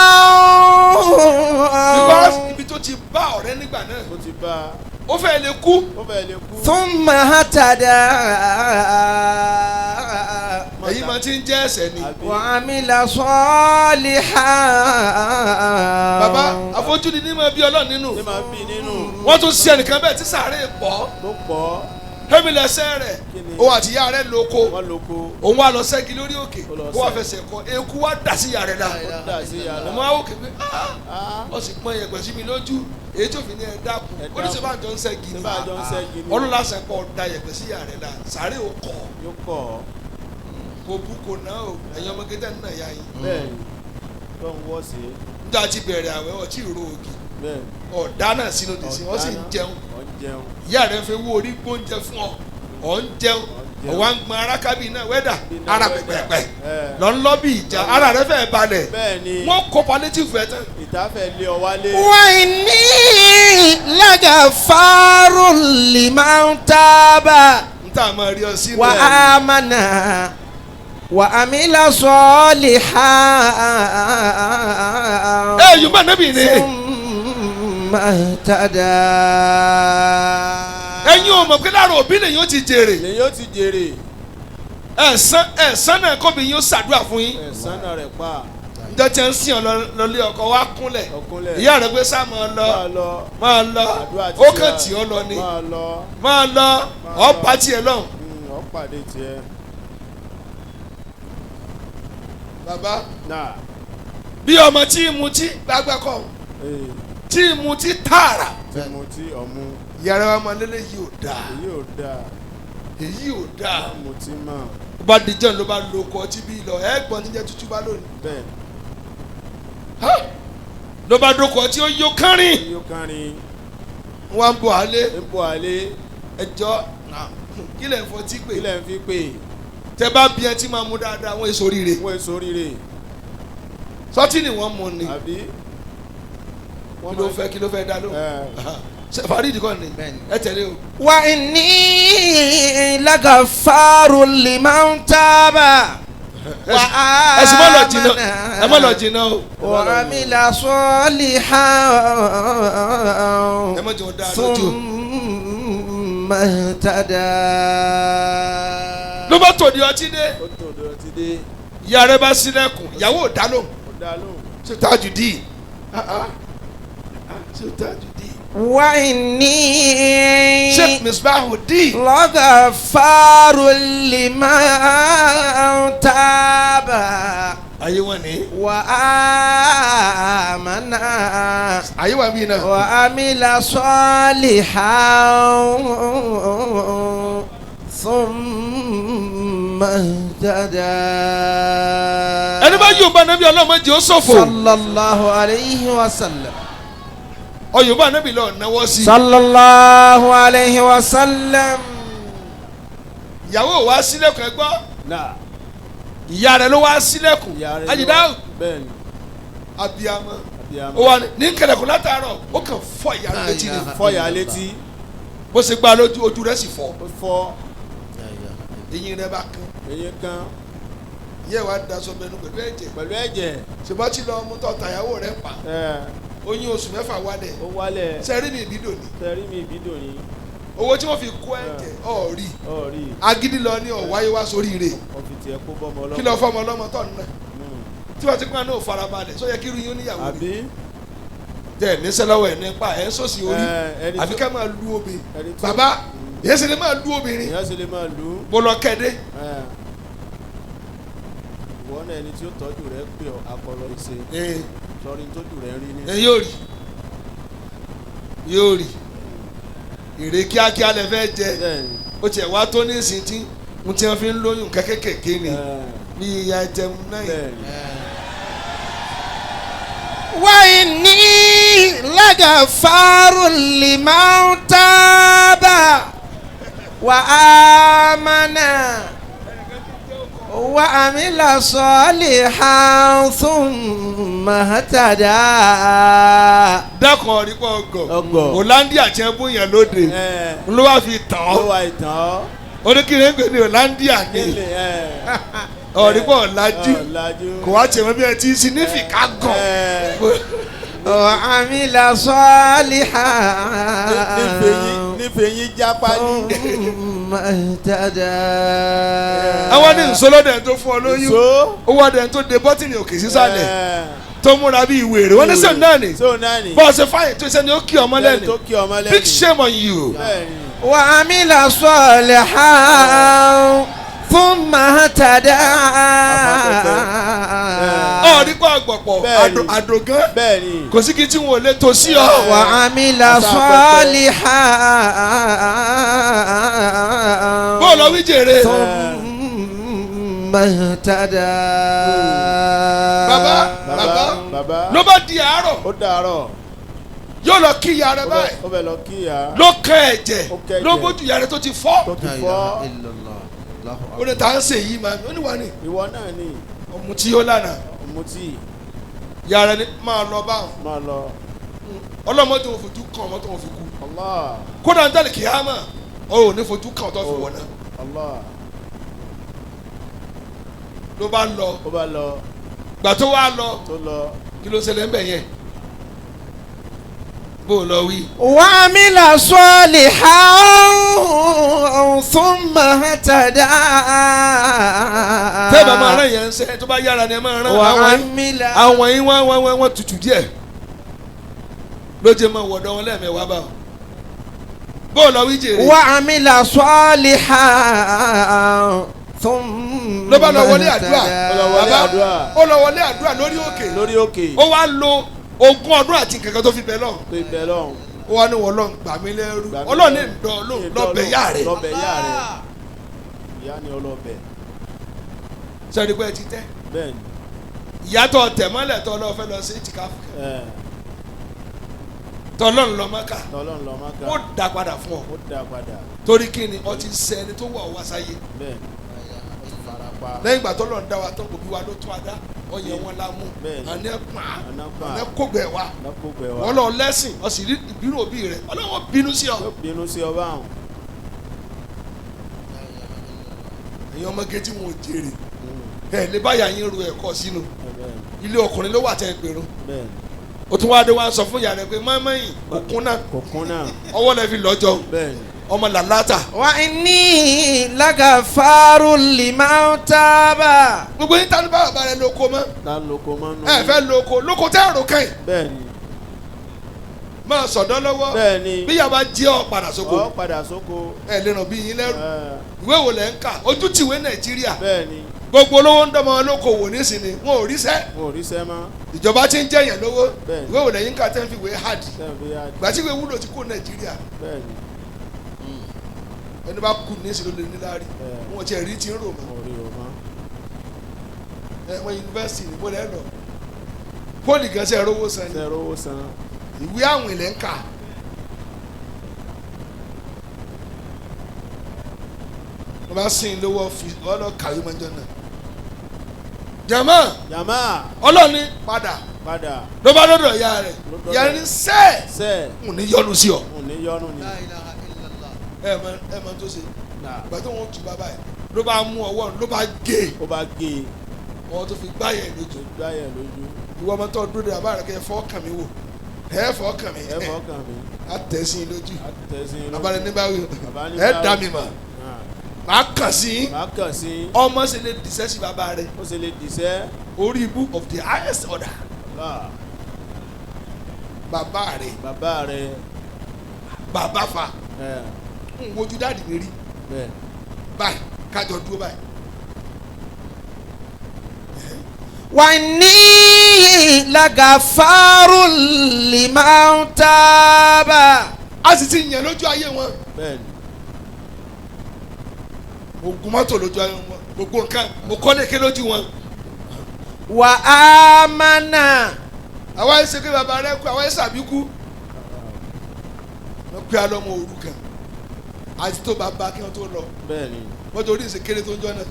Because ibi tó ti bá ọ̀rẹ́ nígbà náà. Ó ti bá a. Ó fẹ́ lè kú. Ó fẹ́ lè kú. ثم اهتدى. Èyí máa ti ń jẹ́ ẹ̀ṣẹ̀ ni. Àbí? وعمل صالحا. Bàbá àfojúdi ní máa bí Ọlọ́run nínú. Ṣé máa bí nínú? Wọ́n tún ṣe ẹnìkan bẹ́ẹ̀ tí sàárè pọ̀. Tó pọ̀. Fẹ́mi lẹ́sẹ̀ rẹ̀. Kí ni? Òun àti ìyá rẹ̀ lóko. Wọ́n lóko. Òun wá lọ ṣẹ́gi lórí òkè. Ó lọ Ó wá ṣẹ́. fẹsẹ̀ kọ. Eku wá dà sí ìyá rẹ̀ la. Ó dà sí yàrá. Ọmọ àwọn òkè pé "Ah, Ah. ó sì pọ́n yẹ̀pẹ̀ sí mi lójú. Èyí tó fi ní ẹ dákun. Ẹ Ó ní dákun. sọ bá jọ ń ṣẹ́gi Ṣé ni. bá jọ ń ṣẹ́gi ni? Ọlọ́run lásán pọ̀ da yẹ̀pẹ̀ sí ìyá rẹ̀ la. Sàárè ò kọ̀. Yóò kọ̀. Kò bú kò ná o. Ẹ̀yin ọmọ gẹ́gẹ́ náà yá yín. Bẹ́ẹ̀ni. Tó ń wọ́ sí. Nígbà tí bẹ̀rẹ̀ àwẹ̀ ọtí ìró ògì. Bẹ́ẹ̀ni. Ọ̀dá náà sínú dìsín. Wọ́n sì ń jẹun. Ọ̀ ń jẹun. Ìyá rẹ̀ fẹ́ wó orí gbóúnjẹ fún ọ. Ọ̀ ń jẹun. Ọ̀ ń jẹun. Ọ̀wá ń gbọn arákábì náà wẹ́dà. Bí iná Ara wẹ́dà. pẹ̀pẹ̀pẹ̀. Ẹ̀. Lọ ń lọ bí ìjà. Ara rẹ̀ fẹ́ balẹ̀. Bẹ́ẹ̀ni. Wọ́n kó palliative ẹ̀ tán. Ìta fẹ́ lé ọ wálé. وإني لغفار لمن تاب N tá a máa rí ọ sí. وآمن وعمل صالحا. Ẹ Yorùbá níbi ni. ثم اهتدى. Ẹ̀yin ò mọ̀ pé lára òbí lèyìn ó ti jèrè. Lèyìn ó ti jèrè. Ẹ̀sán ẹ̀sán náà kọ́bi yín ó ṣàdúrà fún yín. Ẹ̀sán náà rẹ̀ pa. Ǹjọ́ tí ń sìn ọ́ lọlé ọkọ wa kúnlẹ̀. Ọkúnlẹ̀. Ìyá rẹ̀ pé sá máa lọ. Máa lọ. Máa lọ. Àdúrà ti Ó ṣe kàn wá. tì ọ́ lọ ni. Máa lọ. Máa lọ. Máa Ọ́ lọ. bá tiẹ̀ lọ́hùn. Ọ̀ pàdé tiẹ̀. Bàbá Náà. bí ọmọ tí ń mutí gbàgbà kọ́ Ee. tí ń mutí tààrà. Tí mo ti ọ̀mú. Ìyá rẹ̀ wá máa lélẹ̀ yìí ò dáa. Èyí ò dáa. Èyí ò dáa. Mo ti mọ̀. Ó bá dijọ́ ló bá lo ọkọ̀ ọtí bí lọ ẹ̀gbọ́n tí ń jẹ́ tútú bá lónìí. Bẹ́ẹ̀. Ha! Ló bá dókọ̀ ọtí ó yó kánrin. Yóò kárin. Wọ́n á ń bọ̀ alẹ́ Ń bọ̀ àlé. ẹjọ́ kí lẹ̀ ń fọtí pè. Kílẹ̀ ń fi pè. Tẹ bá bí ẹ tí máa mú dáadáa wọ́n èso rire. Wọ́n èso rire. Sọtí ni wọ́n mú ni. Àbí? Kí ló fẹ́ kí ló fẹ́ dá lóhùn. Ẹ̀. Ṣé Farid kọ́ ni ẹ tẹ̀lé o. وإني لغفار لمن تاب Ẹ sì má lọ jìnnà ẹ má lọ jìnnà o. وعمل صالحا Ẹ má jẹun dáa lójú. ثم اهتدى. Ló bá tòdì ọtí dé. Ó tó dúró ti dé. Ìyá rẹ bá sílẹ̀kùn ìyàwó ò dá lóhùn. Ó dá lóhùn. Ṣé tájù dì í? Ṣé tájù dì í? وإني Ṣé Misbahu dì í? لغفار لمن تاب Ayé wọn ni. وآمن Ayé wa bí náà. وعمل صالحا ثم اهتدى. Ẹni bá yóò bá nàbí ọlọ́mọ jẹ́ ó ṣòfò. صلى الله عليه وسلم. Ọyọ̀ bá nàbí lọ náwó sí. صلى الله عليه وسلم. Ìyàwó wa sílẹ̀kùn ẹ gbọ́. Náà. Ìyá rẹ̀ ló wá sílẹ̀kùn. Ìyá rẹ̀ ló Àjìdá Bẹ́ẹ̀ni. abiyamọ. Abiyamọ. Ó wà ní kẹlẹ̀kùn látàárọ̀ ó kàn fọ́ ìyá rẹ̀ létí ni. Fọ́ ìyá létí. Bó ṣe gbá lójú ojú rẹ̀ sì fọ́. Ó fọ́. Eyín rẹ̀ bá kan. Eyín kan. Ìyá wa daṣọ bẹnu pẹ̀lú ẹ̀jẹ̀. Pẹ̀lú ẹ̀jẹ̀. Ṣùgbọ́n tí lọ mú tọ́ta ìyàwó rẹ̀ pa. Ẹ̀. Oyún oṣù mẹ́fà wálẹ̀. Ó wálẹ̀. Sẹ́rí mi ìbídò ni. Sẹ́rí mi ìbídò ni. Owó tí wọ́n fi kó ẹ̀jẹ̀ ọ̀rí. Ọ̀rí. Agídí lọ ní ọ̀wáyé wá sórí rẹ̀. Ọ̀fi tiẹ̀ kó bọ́mọ ọlọ́mọ. Kí lọ fọmọ ọlọ́mọ tọ̀ nínú. Tí wọ́n ti pín àná òfarabalẹ̀ sọ yẹ kí irú yín ó níyàwó ni. Àbí. Tẹ níṣẹ́ lọ́wọ́ ẹ̀ nípa ẹ̀ ń sòsì orí. Ẹ, ẹni Àfi tó- ká máa lu obìnrin. ẹni tó- Bàbá yẹn sì lè máa lu obìnrin. Èèyàn sì lè máa lù ú. Mo lọ kẹ́dé. Ẹ. Ìwọ náà ẹni tí ó tọ́jú rẹ pé ọ akọlọ ìṣe. Ẹ Sọrí tójú rẹ rí ní. ẹ yóò rí yóò rí èrè kíákíá lẹ fẹ́ jẹ. Bẹ́ẹ̀ni. Ó tiẹ̀ wá tó ní ìsìn tí mo ti fi ń lóyún kékèké ni Ẹ, bí item 9. Bẹ́ẹ̀ni. وإني لغفار لمن تاب وآمن وعمل صالحا ثم اهتدى. Dákun ọ̀rí pọ̀ ọgọ̀. Ọgọ̀. Hollandia tí wọ́n bóyá lóde Ẹ, ló wá fi tàn ló ọ́. wà ìtàn ọ́. Oníkìrì ń pè ní Hollandia ni. Nílé ẹ. Ọ̀rí pọ̀ ọ̀làjú. Ọ̀làjú. Kò wá tiẹ̀ mọ́ bí ẹ ti sin ní fìkà gàn. Ẹ. وعمل صالحا Nífẹ̀ẹ́ yín jápá ní. ثم اهتدى. Àwọn ní nsọlọ́dẹ̀ tó fún ọ lóyún. So. Owó ọdẹ tó de bọ́tìnì òkè sísàlẹ̀ Ẹ. tó múra bí ìwèrè wọ́n ní sẹ́ni náà ni. So náà ni. Bọ́ọ̀sì fáyìn tó sẹ́ni ó kí ọmọ Lẹ́ni tó lẹ́nu. kí ọmọ lẹ́nu. Big shame on you. Bẹ́ẹ̀ni. وعمل صالحا ثم اهتدى. Ọ̀rí pọ̀ àgbọ̀pọ̀ Bẹ́ẹ̀ni. àdògán Bẹ́ẹ̀ni. kò sí kí tí wọn ò lè tó sí ọ. وعمل صالحا Bọ́ọ̀lù ọwí jèrè. ثم اهتدى. Bàbá Bàbá. Bàbá. ló bá di àárọ̀ Ó dàárọ̀. yóò lọ kí ìyá rẹ Ó báyìí bẹ- Ó bẹ lọ kí ìyá. ló kàn ẹ̀jẹ̀ Ó kàn ló ẹ̀jẹ̀. bójú ìyá rẹ tó ti fọ́. Tó ti fọ́. Ó ní ta ń ṣe yìí màmí ó ní wà ní Ìwọ náà ni. ọmọ tí ó lànà Ọ̀mùtí. ìyá rẹ ni máa lọ báwọn Máa lọ. ọlọ́mọ tó ń fojú kàn ọmọ tó ń fi kú. Allah. Kódà ń tẹ̀lé kìámà ọ ò ní fojú kàn tó fi wọ̀ náà. Allah. Ló bá lọ. Ó bá lọ. Gbà tó wá lọ Tó lọ. kí ló ṣẹlẹ̀ ń bẹ̀ yẹn bó o lọ wí. وعمل صالحا ثم اهتدى. Tẹ́ ẹ bá máa rán yẹn ń sẹ́ tó bá yára ni ẹ máa rán àwọn وعمل àwọn yín wọ́n wọ́n wọ́n tutù díẹ̀ ló jẹ́ máa wọ̀dọ̀ wọn lẹ́ẹ̀mẹ́wàá bá wọn. Bó o lọ wí jèrè. وعمل صالحا ثم Ló bá lọ wọlé àdúrà. Ó lọ wọlé Bàbá, àdúrà. ó lọ wọlé àdúrà lórí òkè. Lórí òkè. Ó wá lo 20 ọdún àti nǹkan tó fi bẹ̀ lọ. Tó ibẹ̀ lọ́hùn. Ó wá ní wọ́n lọ́n gbà mí lẹ́rú. Gbà mí Ọlọ́run ní lẹ́rú. ǹdọ́ lóhùn lọ́bẹ̀ yá rẹ̀. Lọ́bẹ̀ yá rẹ̀. Ìyá ni ọlọ́bẹ̀. Sẹ́ni pé ẹ ti tẹ́. Bẹ́ẹ̀ni. Ìyá tó tẹ̀ mọ́lẹ̀ tó lọ́ọ́ fẹ́ lọ sí ìtìkáfù. Ẹ. Tọ́lọ́run lọ Mákà. Tọ́lọ́run lọ Mákà. Ó dá padà fún ọ. Ó dá padà. Torí kí ni ọ ti sẹ ẹni tó wà wá sáyé. Bẹ́ẹ̀ni. Ó ti fara pa. Lẹ́yìn ìgbà tọ́lọ́run dá wa tán òbí wa ló tún adá ọyẹ wọn la mú. Bẹ́ẹ̀ni. Àní ẹ̀ pa Àná pa. àní ẹ̀ kógbẹ̀ wa. Lọ́kọ̀gbẹ̀ wa. Wọ́n lọ lẹ́sìn ọ sì rí ìbínú òbí rẹ̀ Ọlọ́run bínú sí ọ. Yóò bínú sí ọba àwọn. Ẹ̀yin ọmọge tí wọn ò jèrè ẹ̀ lè báyà yín ru ẹ̀kọ́ sínú Bẹ́ẹ̀ni. ilé ọkùnrin ló wà tẹ́ ẹ pèrún. Bẹ́ẹ̀ni. O tún wá dé wá sọ fún ìyá rẹ pé mọ́mọ́yìn òkun náà Kò kún náà. ọwọ́ lẹ fi lọ́jọ́ Bẹ́ẹ̀ni. ọmọ làlátà. وإني لغفار لمن تاب. Gbogbo yín tani bá bàbá rẹ lóko mọ́. Ta lóko mọ́nú. Ẹ fẹ́ lóko lóko tẹ́ ẹ̀rọ kẹ́yìn Bẹ́ẹ̀ni. máa sọ̀dọ́ lọ́wọ́. Bẹ́ẹ̀ni. Bí yàrá jẹ́ ọ padà sóko. Ọ padà sóko. Ẹ lè ràn bí yín lẹ́rù. Ẹ. Ìwé wo lẹ̀ ń kà ojú tìwé Nàìjíríà. Bẹ́ẹ̀ni. Gbogbo olówó ń dọ́mọ lóko wò nísìnyí wọn ò ríṣẹ́. Mo ò ríṣẹ́ mọ́. Ìjọba ti ń jẹ̀yàn lówó. Bẹ́ẹ̀ni. Ìwé wo lẹ́yìn ká tẹ́ ń fi ìwé hàdì. Sẹ́yìn fi yá. Gbàtí ìwé wúlò ti kó Nàìjíríà. Bẹ́ẹ̀ni. Ẹni bá kú nísìnyí ló lè níláárí. Bẹ́ẹ̀ni. Wọn ti ẹ̀rí ti ń rò mọ́. Mo rí o mọ́. Ẹ wọn yunifásitì ní bó lẹ́ lọ. Pólì gan ṣe rówó san ni. Ṣé rówó san? Ìwé àwìn lẹ́ ń kà. Wọ́n bá sìn lówó ọ́fíìsì ọlọ́ kàwé mọ́jọ́ náà. Jàmá Jàmá. Ọlọ́ọ̀ni padà Padà. ló bá lọ́dọ̀ ìyá rẹ̀. Ló dọ́dọ̀. Ìyá rẹ̀ ní sẹ́ẹ̀ Sẹ́ẹ̀. ń ní yọnu sí ọ. Mo ní yọnu ni. Ẹ mọ tó ṣe. Ìgbà tó wọn tù bàbá ẹ̀ ló bá mú ọwọ́ ló bá gé e. Ó bá gé e. Ọwọ́ tó fi gbá yẹn lójú. Gbá yẹn lójú. Ìwọ ọmọ tó dúró de bàbá rẹ̀ kẹ́ ẹ fọ́ kàn mí wò. Ẹ fọ́ kàn mí. Ẹ fọ́ kàn mí. A tẹ̀ sí i lójú. A tẹ̀ sí i lójú. Bàbá rẹ̀ ní báwí. Bàbá ní Ẹ báwí. dá mi mọ̀. Màá kàn sí i. Màá kàn sí i. Ọmọ sì lè dìṣẹ́ sí bàbá rẹ̀. Ó sì lè dìṣẹ́. Orí ibú of the highest order. Allah. Bàbá rẹ̀. Bàbá rẹ̀. Bàbá fa. Ẹ. N wojú dáàdì mi rí. Bẹ́ẹ̀. Báyìí kájọ dúró báyìí. وإني لغفار لمن تاب. A sì ti yàn lójú ayé wọn. Bẹ́ẹ̀ ni. Mo gun mọ́tò lójú ayé wọn. Gbogbo nǹkan mo kọ́ léke lójú wọn. وآمن. Àwa ẹ̀ ṣe pé bàbá rẹ kú, àwa ẹ̀ ṣàbí kú. Wọ́n pe alọ́mọ òrukàn àti tó bàbá kí wọ́n tó lọ. Bẹ́ẹ̀ ni. Wọ́n torí ìṣèkéré tó ń jọ náà.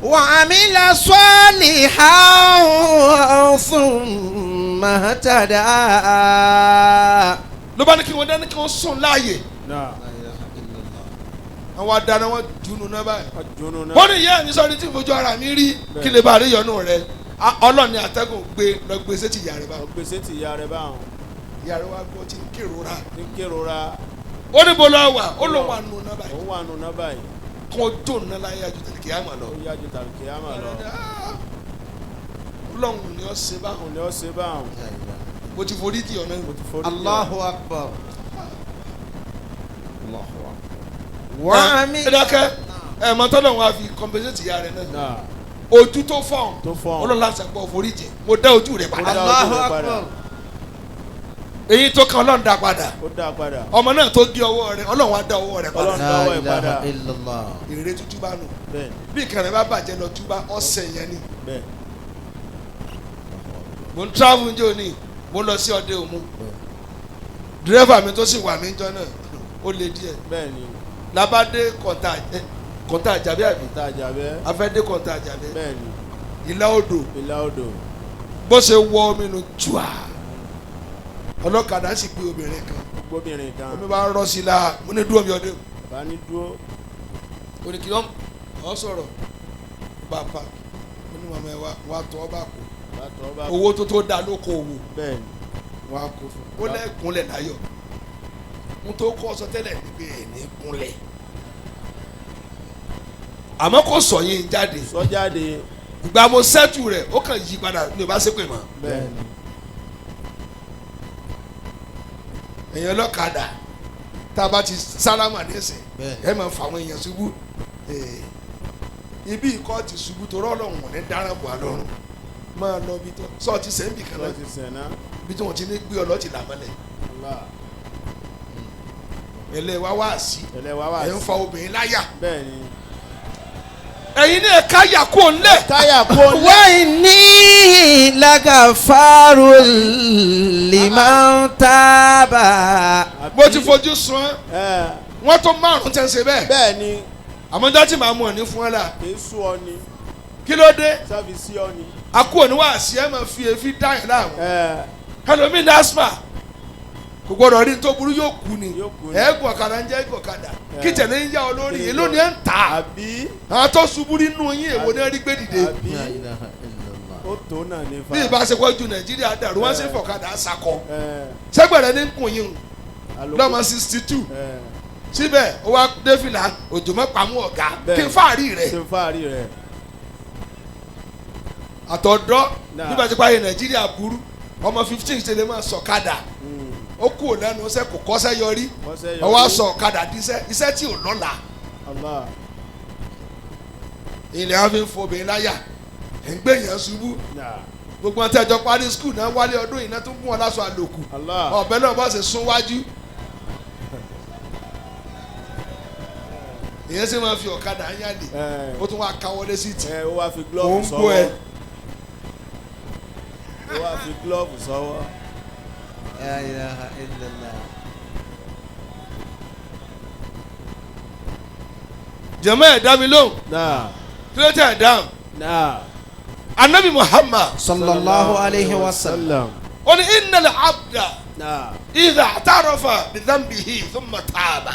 وعمل صالحا ثم اهتدى. Ló bá ní kí wọ́n dáná kí wọ́n sùn láàyè. Náà. Àwọn adáná wọn dunu náà báyìí. Wọ́n jóná náà. Wọ́n ní ìyá mi sọ́ni tí fojú ara mi rí kí lè bá rí yọnu rẹ. Ọlọ́ọ̀ni àtẹ́gùn gbé lọ gbé sétí ìyá rẹ báwọn. Wọ́n gbèsè ti ìyá rẹ̀ báwọn. Ìyá rẹ wá gbọ́ tí ń kérora. Ti ń kérora. Ó ní bolo wà ó lóun wà nù náà báyìí. Òun wà nù náà báyìí. Kó tó nù náà láyé àjò tẹ̀lé kìí àmà lọ. Ó yá ju tàlùkìyámà lọ. Ọlọ́run ni ó ṣe báwọn. Òun ni ó ṣe báwọn. Mo ti forí di ọ̀nà. Mo ti forí jì ọ́. Allahu akbar. Ẹ dákẹ́ ẹ mọ tọ́lọ̀ wọn a fi compensate ìyá rẹ náà. Náà. Ojú tó fọ̀n Tó fọ́n. Ọlọ́run láti sàgbọ́ forí jì. Mo dá ojú rẹ Ó padà. dá ojú Allahu rẹ̀ padà. akbar. Èyí tó kan Ọlọ́run dá padà. Ó dá padà. Ọmọ náà tó gé ọwọ́ rẹ Ọlọ́run á dá ọwọ́ rẹ padà. Ọlọ́run dá ọwọ́ ẹ̀ padà. Illallah. Èrè tútú bá nù. Bẹ́ẹ̀ ni. Bí ìkànnì bá bàjẹ́ lọ túbá ọ̀sẹ̀ yẹn ni. Bẹ́ẹ̀. Mo ń travel njẹ́ òní mo ń lọ sí ọdẹ òmu. Dírẹ́fà mi tó sì wà mí jọ náà ó le díẹ̀. Bẹ́ẹ̀ ni. Labade kọ̀ǹtà kọ̀ǹtà àjàbẹ́ àbí Ìta àjàbẹ́. afẹ́dé kọ̀ǹtà àjàbẹ́ Bẹ́ẹ̀ ni. ìlà odò Ìlà odò. bó ṣe wọ omi nu jùà ọlọ́kadà sì gbé obìnrin kan Gbóbìnrin kan. omi bá rọ́ sí i la mo ní dúró mi ọdẹ Bàbá ní dúró. oníkì ọ sọ̀rọ̀ bàbá mo ní màmá ẹ wá tọ́ ọ bá kú Bá tọ́ bá. owó tó tó da lóko òwò Bẹ́ẹ̀ ni. wá kó fún un ó lẹ́kúnlẹ̀ láyọ̀ mo tó kọ́ sọ tẹ́lẹ̀ níbi ẹ̀ ní kúnlẹ̀ àmọ́ kò sọ yín jáde Sọ jáde. ìgbà mo sẹ́tù rẹ̀ ó kàn yí padà ní o bá ṣépè mọ́. Bẹ́ẹ̀ ni. Èèyàn ọlọ́kadà tá a bá ti sálámà nísìn ẹ máa fa àwọn èèyàn ṣubú. Ibi ìkọ́ ti ṣubú torí Ọlọ́run ò ní dáràn bò á lọ́rùn máa lọ ibi tó sọ ti sẹ́ ń bì kan Sọ náà ti sẹ̀ náà. ibi tí wọ́n ti ní gbé ọlọ́tì làmọ́lẹ̀ Allah. ẹlẹ́ wá wá sí Ẹlẹ́ wá wá ẹ̀ ń sí. fa obìnrin láyà Bẹ́ẹ̀ ni. ẹ̀yin náà káyà kó ńlẹ̀ Táyà kó lé. وإني لغفار لمن تاب. mo ti fojú sun ẹ́ Ẹ. wọ́n tó márùn-ún tẹ́ ń ṣe bẹ́ẹ̀ Bẹ́ẹ̀ ni. àmọ́ dájú màá mú ọ̀ ní fún ẹ la Kì í sú ọ ni. kí ló dé Sáfi sí ọ ni. akú òní wá sí ẹ máa fi èéfín dá yẹn láàmú Ẹ. ẹlòmíín ní asthma kò gbọdọ̀ rí tó burú yóò kú ni Yóò kú ni. ẹ̀ẹ́gùn ọ̀kadà ń jẹ́ ẹ̀gùn ọ̀kadà Ẹ. kí tẹ̀lé ń yá ọ lórí èló ni ẹ̀ ń tà á Àbí. àwọn tó ṣubú nínú yín èwo ni ẹ rí gbé dìde Àbí. La ilaha illallah. Ó tó náà ní fa. bí ìbáṣepọ̀ ju Nàìjíríà dàrú wọ́n sì fọ̀kadà sakọ Ẹ. sẹ́gbẹ̀rẹ̀ ní kùn yín Àlòkù. lọ́mọ 62 Ẹ. síbẹ̀ ó wá dé fìlà òjò mọ́ pamọ́ ọ̀gá Bẹ́ẹ̀. kí n fàárí rẹ̀ Ṣe ń fáàrí rẹ̀. àtọ̀dọ́ Náà. bí ìbáṣepọ̀ ayé Nàìjíríà burú ọmọ 15 ṣe lè máa sọ̀kadà ó kú lẹ́nu iṣẹ́ kò kọ́ṣẹ́ yọrí Kọ́ṣẹ́ yọrí. ọwọ́ aṣọ ọ̀kadà díṣẹ́ iṣẹ́ tí ò lọ́la Allah. ilẹ̀ á fi ń fo obìnrin láyà ẹ̀ ń gbé yẹn ṣubú Náà. gbogbo ọtí ẹjọ́ parí skul náà wálé ọdún yìí náà tún mú ọ láṣọ àlòkù Allah. ọ̀bẹ náà bá ṣe sún wájú ìyẹn sì máa fi ọ̀kadà ń yàlè Ẹ. ó tún wá káwọlé sí ti Ẹ ó wá fi Mò glove ń gbọ́ ẹ. sọ́wọ́. Ó wá fi glove sọ́wọ́. La ilaha illallah. Jẹ̀mọ́ ẹ̀ dá mi lóhùn Náà. kí ló tẹ̀ dáhùn Náà. Anabi Muhammad Sallallahu alayhi wa sallam. ó ní innal abda Náà. idha i'tarafa bi dhanbihi thumma taaba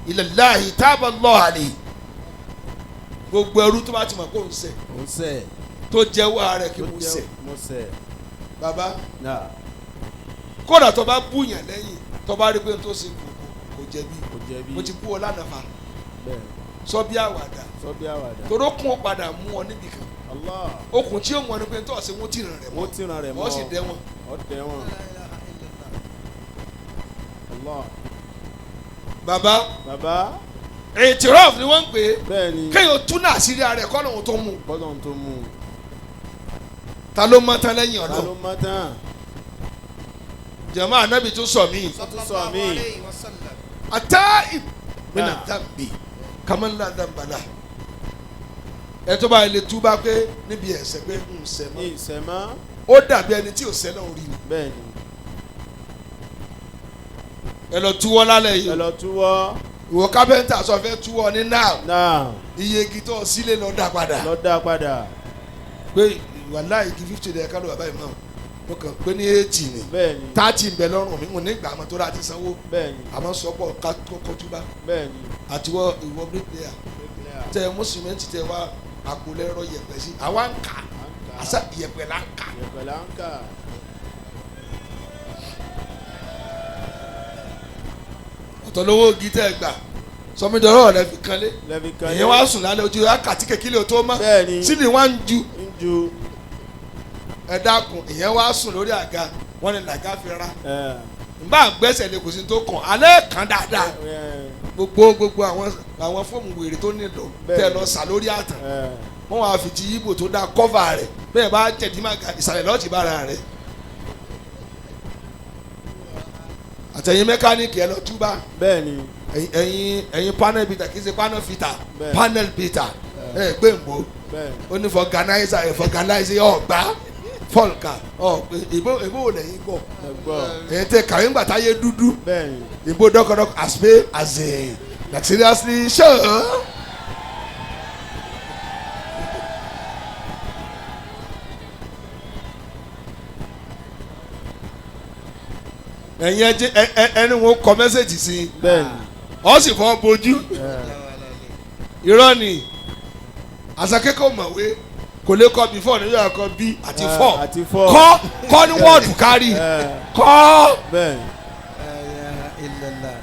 ila Allahi taaba Allahu alayhi gbogbo ẹrú tó bá ti mọ̀ kó ń ṣẹ̀ Ó ń sẹ̀. tó jẹ́wọ́ ara rẹ̀ kí mo ṣẹ̀ Mo sẹ̀. bàbá Náà. kódà tó bá búyàn lẹ́yìn tó bá rí pé n tó ṣe kò jẹ̀bi Kò jẹ̀bi. mo ti bú ọ lánàá fa Bẹ́ẹ̀. Sọ bí àwàdà. Sọ bí àwàdà. Toró kún ó padà mú ọ níbì kan. Allah. Okùn tí ó mú ọ ní pé tó ọ̀sẹ̀ wọn tìrìn rẹ̀ mọ́. Wọ́n tìràn rẹ̀ mọ́. Wọ́n sì dẹ́ wọn. Ọ dẹ́ wọn. Allah. Bàbá. Bàbá. Ètìrọ́ọ̀fù ni wọ́n ń pè é. Bẹ́ẹ̀ni. Kéèyàn tún náà sírí ara ẹ̀ kọ́ lóun tó mú. Bọ́lọ̀ tó mú. Ta ló mọ́ tán lẹ́yìn Ta ọ̀dọ́? ló mọ́ tán? Jàmáà Ànábì tún sọ míì. Tún sọ míì. Àtàìb mina dàmbì kàmánlá dàmbàlà. Ẹ tó bá ilé túbá pé níbi ẹ̀ṣẹ̀ pé ń ṣẹ̀ mọ́. Ìṣẹ̀ mọ́. Ó dàbí ẹni tí ò ṣẹ̀ náà rí ni. Bẹ́ẹ̀ni. Ẹ lọ túwọ́ lálẹ́ Ẹ yìí. lọ túwọ́. Ìwọ kápẹ́ńtà sọ fẹ́ túwọ́ ní náà. Náà. Iye igi tó sílé lọ dá padà. Lọ dá padà. Pé wàláhì igi 50 lẹ́yìn ká ló bàbá yìí mọ́. Mo kàn pé ní 80 ni. Bẹ́ẹ̀ni. 30 ń bẹ lọ́rùn mi, mo ní ìgbà àmọ́ tó rà ti sanwó. Bẹ́ẹ̀ni. Àmọ́ sọ́pọ̀ ká kọ́kọ́ túbá. Bẹ́ẹ̀ni. Àtiwọ́ ìwọ bricklayer tẹ mú sìmẹ́ntì tẹ wá àpò lẹ́rọ yẹ̀pẹ̀ sí àwa ń kà àṣà yẹ̀pẹ̀ là ń kà. Yẹ̀pẹ̀ là ń kà. Ọ̀tọ̀ lówó igi tẹ́ ẹ gbà sọmídọ́rọ́ rẹ fi kanlé Lẹ́fi kan ìyẹn wá sùn lálẹ́ ojú àkàtì kékeré tó mọ́ Bẹ́ẹ̀ni. sílì wá ń ju Ń ju. ẹ dákun ìyẹn wá sùn lórí àga wọn ni làgá fi ra Ẹ. nbà gbẹ́sẹ̀ lé kò sí tó kàn alẹ́ kan dáadáa Ẹ. gbogbo àwọn fóòmù wèrè tó nílò tẹ́ lọ sà lórí àtàn Ẹ. wọ́n wá fi ti yíbò tó dá kọ́fà rẹ̀ bẹ́ẹ̀ bá jẹ̀dí má ga ìsàlẹ̀ lọ́ọ̀tì bára rẹ̀ àtẹ̀yìn mẹkáníìkì ẹ lọ túbà Bẹ́ẹ̀ni. ẹ̀yin panel beater kì í ṣe panel fitter Bẹ́ẹ̀. panel beater ẹ gbé nbọ Bẹ́ẹ̀ni. ó ní fọgànáìsà ẹ fọgànáìsì ọgbà fọlùkà ọ ìbò ìbò ò lẹ́yìn gbọ́ Ẹ gbọ́. ẹ̀yin tẹ kàwé ńgbà táyé dúdú Bẹ́ẹ̀ni. ìbò dọ́kọ̀dọ́kọ̀ àsìpé àzẹ̀ like seriously sure. Ẹ̀yin ẹ jẹ́ ẹni wọn kọ mẹ́sẹ̀gì sí i Bẹ́ẹ̀ni. ọ sì fọ́ bojú irọ́ ni àṣàkẹ́kọ̀ọ́ mọ̀wé kò lè kọ́ before ní yóò kọ́ bí àti fọ́ Àti fọ́. kọ́ kọ́ ní wọ́ọ̀dù kárì kọ́. Bẹ́ẹ̀ni. La ilaha illallah.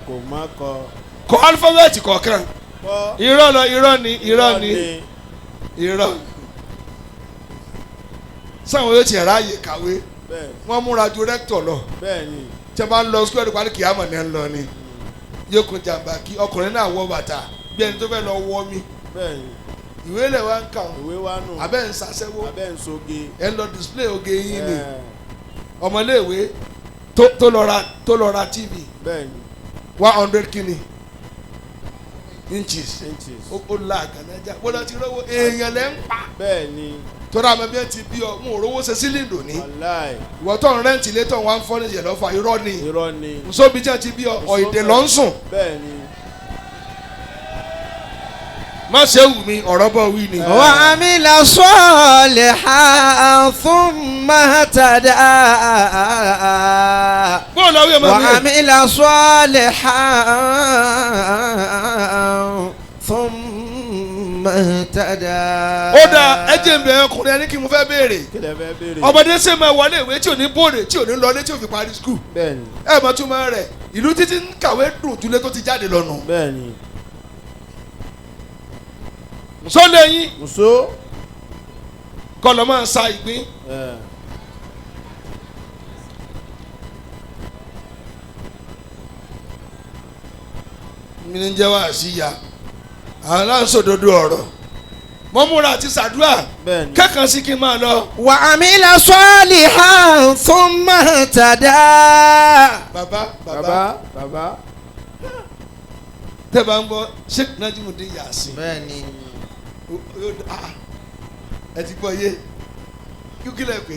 Kò má kọ. Kọ́ alifábẹ́ẹ̀tì kọ̀ọ̀kan Kọ́. irọ́ lọ irọ́ ni irọ́ ni irọ́ sáwọn yóò ti ráàyè kàwé Bẹ́ẹ̀ni. wọ́n múra ju rẹ́kítọ̀ lọ Bẹ́ẹ̀ni. tí a bá ń lọ sukúrẹ́dì parí kìámọ̀ ní ẹ̀ ń lọ ni yóò kun jàǹbá kí ọkùnrin náà wọ bàtà bí ẹni tó fẹ́ lọ wọ mi Bẹ́ẹ̀ni. ìwé lẹ̀ wá ń kà wọ́n Ìwé wa nù. abẹ́ ń sasẹ́wó Abẹ́ ń soge. ẹ̀ ń lọ display oge yín ni Ẹ. ọmọléèwé tó lọ ra tv Bẹ́ẹ̀ni. 100 kini inches Inches. ó la àgànnájà bó lọ ti rówó èèyàn lẹ́ ń pa Bẹ́ẹ̀ni. torí àmọ́ bí ẹ ti bí ọ n ò rówó ṣe sílíǹdò ní Wàláì. ìwọ tó ń rẹ́ǹtì ilé tó ń wá ń fọ́ níṣẹ́ lọ́fà irọ́ ni Irọ́ ni. nsóbi tí wọ́n ti bí ọ ọ̀ìdè lọ́ ń sùn Bẹ́ẹ̀ni. má ṣe wù mí ọ̀rọ̀ bọ̀ wí ni. وعمل صالحا ثم اهتدى bó lọ wí ọmọ mi وعمل صالحا ثم اهتدى ó dáa ẹ jẹ́ n bẹ̀ ọkùnrin ẹni kí mo fẹ́ béèrè Kí lẹ fẹ́ béèrè? ọmọdé ṣe máa wọlé ìwé tí ò ní bóde tí ò ní lọlé tí ò fi parí skul Bẹ́ẹ̀ni. ẹ mọ̀ túmọ̀ rẹ̀ ìlú títí ń kàwé dùn jùlé tó ti jáde lọ́nu. Bẹ́ẹ̀ni. sọ́lé yín Muso. kọ́ lọ́ máa sa ìgbín Ẹ. mi ní jẹ́ wá sí ya àwọn aláǹsòdodo ọ̀rọ̀ mo múra àti sàdúrà Bẹ́ẹ̀ni. kẹ́kàn sí kí n máa lọ. وعمل صالحا ثم اهتدى bàbá bàbá Bàbá. Bàbá. tẹ́ bá ń gbọ́ Sheikh Najimudeen Yasin Bẹ́ẹ̀ni. ẹ ti gbọ́ yé kíkí lẹ pé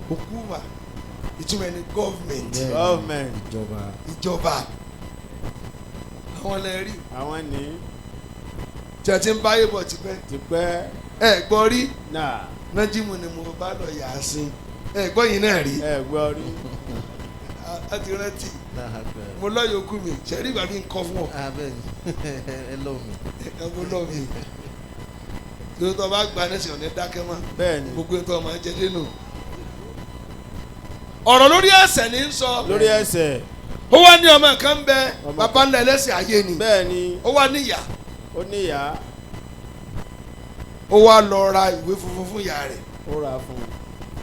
hukuma ìtumọ̀ ẹni gọ́ọ̀mẹ̀ntì Government. Ìjọba. ìjọba àwọn lẹ rí Àwọn ní tí a ti ń báyé bọ̀ tipẹ́ tipẹ́. ẹ gbọ́ rí Náà. Najimu ni mo bá lọ Yasin ẹ gbọ́ yìí náà rí Ẹ gbọ́ rí. a ti rántí Allahu Akbar. mo lọ́yọ̀ okú mi ṣẹ̀rí ìgbà mi ń kọ́ fún ọ Ah, bẹ́ẹ̀ni. Ẹ lọ mi. ẹ mo lọ́ mi tó tó bá gba ní sèwọ̀n ní dákẹ́ mọ́ Bẹ́ẹ̀ni. gbogbo ètò ọmọ jẹ dénú ọ̀rọ̀ lórí ẹ̀ṣẹ̀ ní ń sọ Lórí ẹsẹ̀. Ó wá ní ọmọ kan bẹ bàbá ńlá ẹlẹ́sìn ayé ni. Bẹ́ẹ̀ ni. Ó wá níyà. Ó níyà. Ó wá lọ ra ìwé funfun fún ìyá rẹ̀. Ó rà fún un.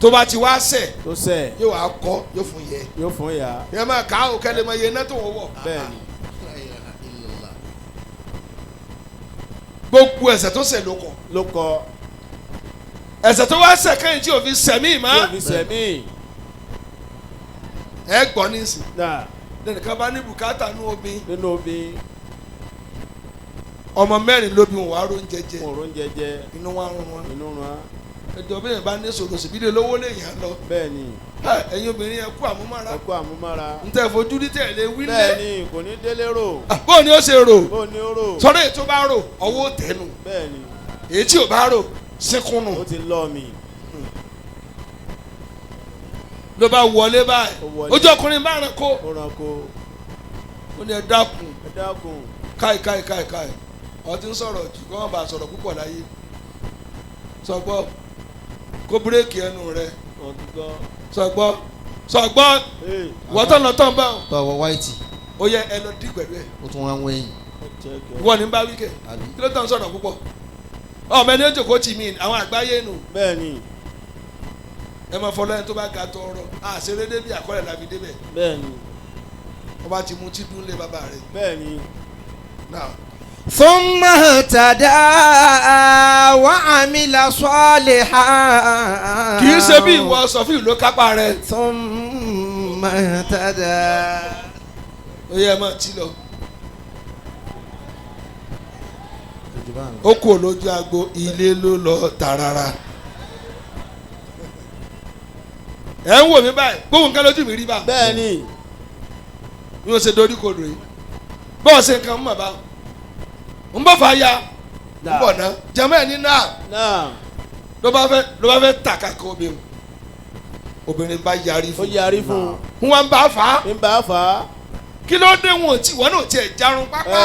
Tó bá ti wá ṣẹ̀. Tó ṣẹ̀. Yóò wá kọ́ yóò fún yẹ. Yóò fún ìyá. Ìyá máa kà á ò kẹ́lẹ́ mọ iye iná tó wọ́n wọ̀. Bẹ́ẹ̀ ni. Gbogbo ẹ̀ṣẹ̀ tó ṣẹ̀ ló kọ. Ló kọ. Ẹ̀ṣẹ̀ tó wá ṣẹ̀ kẹ́yìn tí ò fi ṣẹ̀mí mọ́. Tí ò fi ṣẹ̀mí. Ẹ gbọ́ nísìn. Náà. Lẹ́nìkan bá ní bùkátà nú omi. Nínú omi. Ọmọ mẹ́rin ló bí wọn wá róúnjẹ jẹ. Wọn róúnjẹ jẹ. Inú wa rún wọn. Inú rún wọn. Ẹjọ́ bí yẹn bá ní sòrò síbi lè lówó lè yàn lọ. Bẹ́ẹ̀ ni. Ẹ̀yin obìnrin yẹn kú àmúmára. Ẹ kú àmúmára. N tẹ fojú ní tẹ̀lé wílé. Bẹ́ẹ̀ ni kò ní délé rò. Bó ni ó ṣe rò. Bó ni ó rò. Sọ́dọ̀ èyí tó bá rò ọwọ́ tẹnu. Bẹ́ẹ̀ ni. Èyí tí ò bá rò sínkúnnù. Ó ti lọ mi. Ló bá wọlé báyìí. Ojú ọkùnrin bá ràn kó. Ó ràn kó. Ó ní ẹ dákun. Ẹ dákun. Káì káì káì káì. Ó ti ń sọ̀rọ̀ jù kó má bàa sọ̀rọ̀ púpọ̀ láyé. Sọgbọ́ kó bírèkì ẹnu rẹ. Sọgbọ́ sọgbọ́ wọ́n tán lọ tán bá wọn. Tọwọ́ wáìtì. Ó yẹ ẹ lọ dí pẹ̀lú ẹ. Ó tún wá ń wẹ̀yìn. Wọ́n ní bá wíkẹ̀. Kí ló tán sọ̀rọ̀ púpọ̀? Ọmọ ẹni ó jòkó tì mí àwọn àgbáyé nù. Bẹ́ẹ̀ni. Ẹ máa fọlọ́ ẹni tó bá ga tọrọ. Àṣeré débi àkọọ́lẹ̀ làbí débẹ̀. Bẹ́ẹ̀ni. Wọ́n bá ti mú tí dún lé bàbá rẹ̀. Bẹ́ẹ̀ni. Now. ثم اهتدى وعمل صالحا. Kì í ṣe bí ìwọ sọ fún ìlú kápá rẹ. ثم اهتدى. Ó yẹ ẹ máa tí lọ. Ó kú lójú agbo ilé ló lọ tààràrà. Ẹ ń wò mí báyìí gbóhùn nǹkan lójú mi rí bá. Bẹ́ẹ̀ni. Bí wọ́n ṣe dorí kodò yìí bọ́ọ̀ ṣe nǹkan mọ̀ bá ń bọ̀ fà ya ń bọ̀ ná jẹ́mọ́ ẹ̀ ní náà ló bá fẹ́ tàkà kó obìnrin obìnrin bá yarí fún ó yarí fún un wọn bá fà á ń bá fà á kí ló dé wọn tí wọn náà tiẹ̀ jarun pápá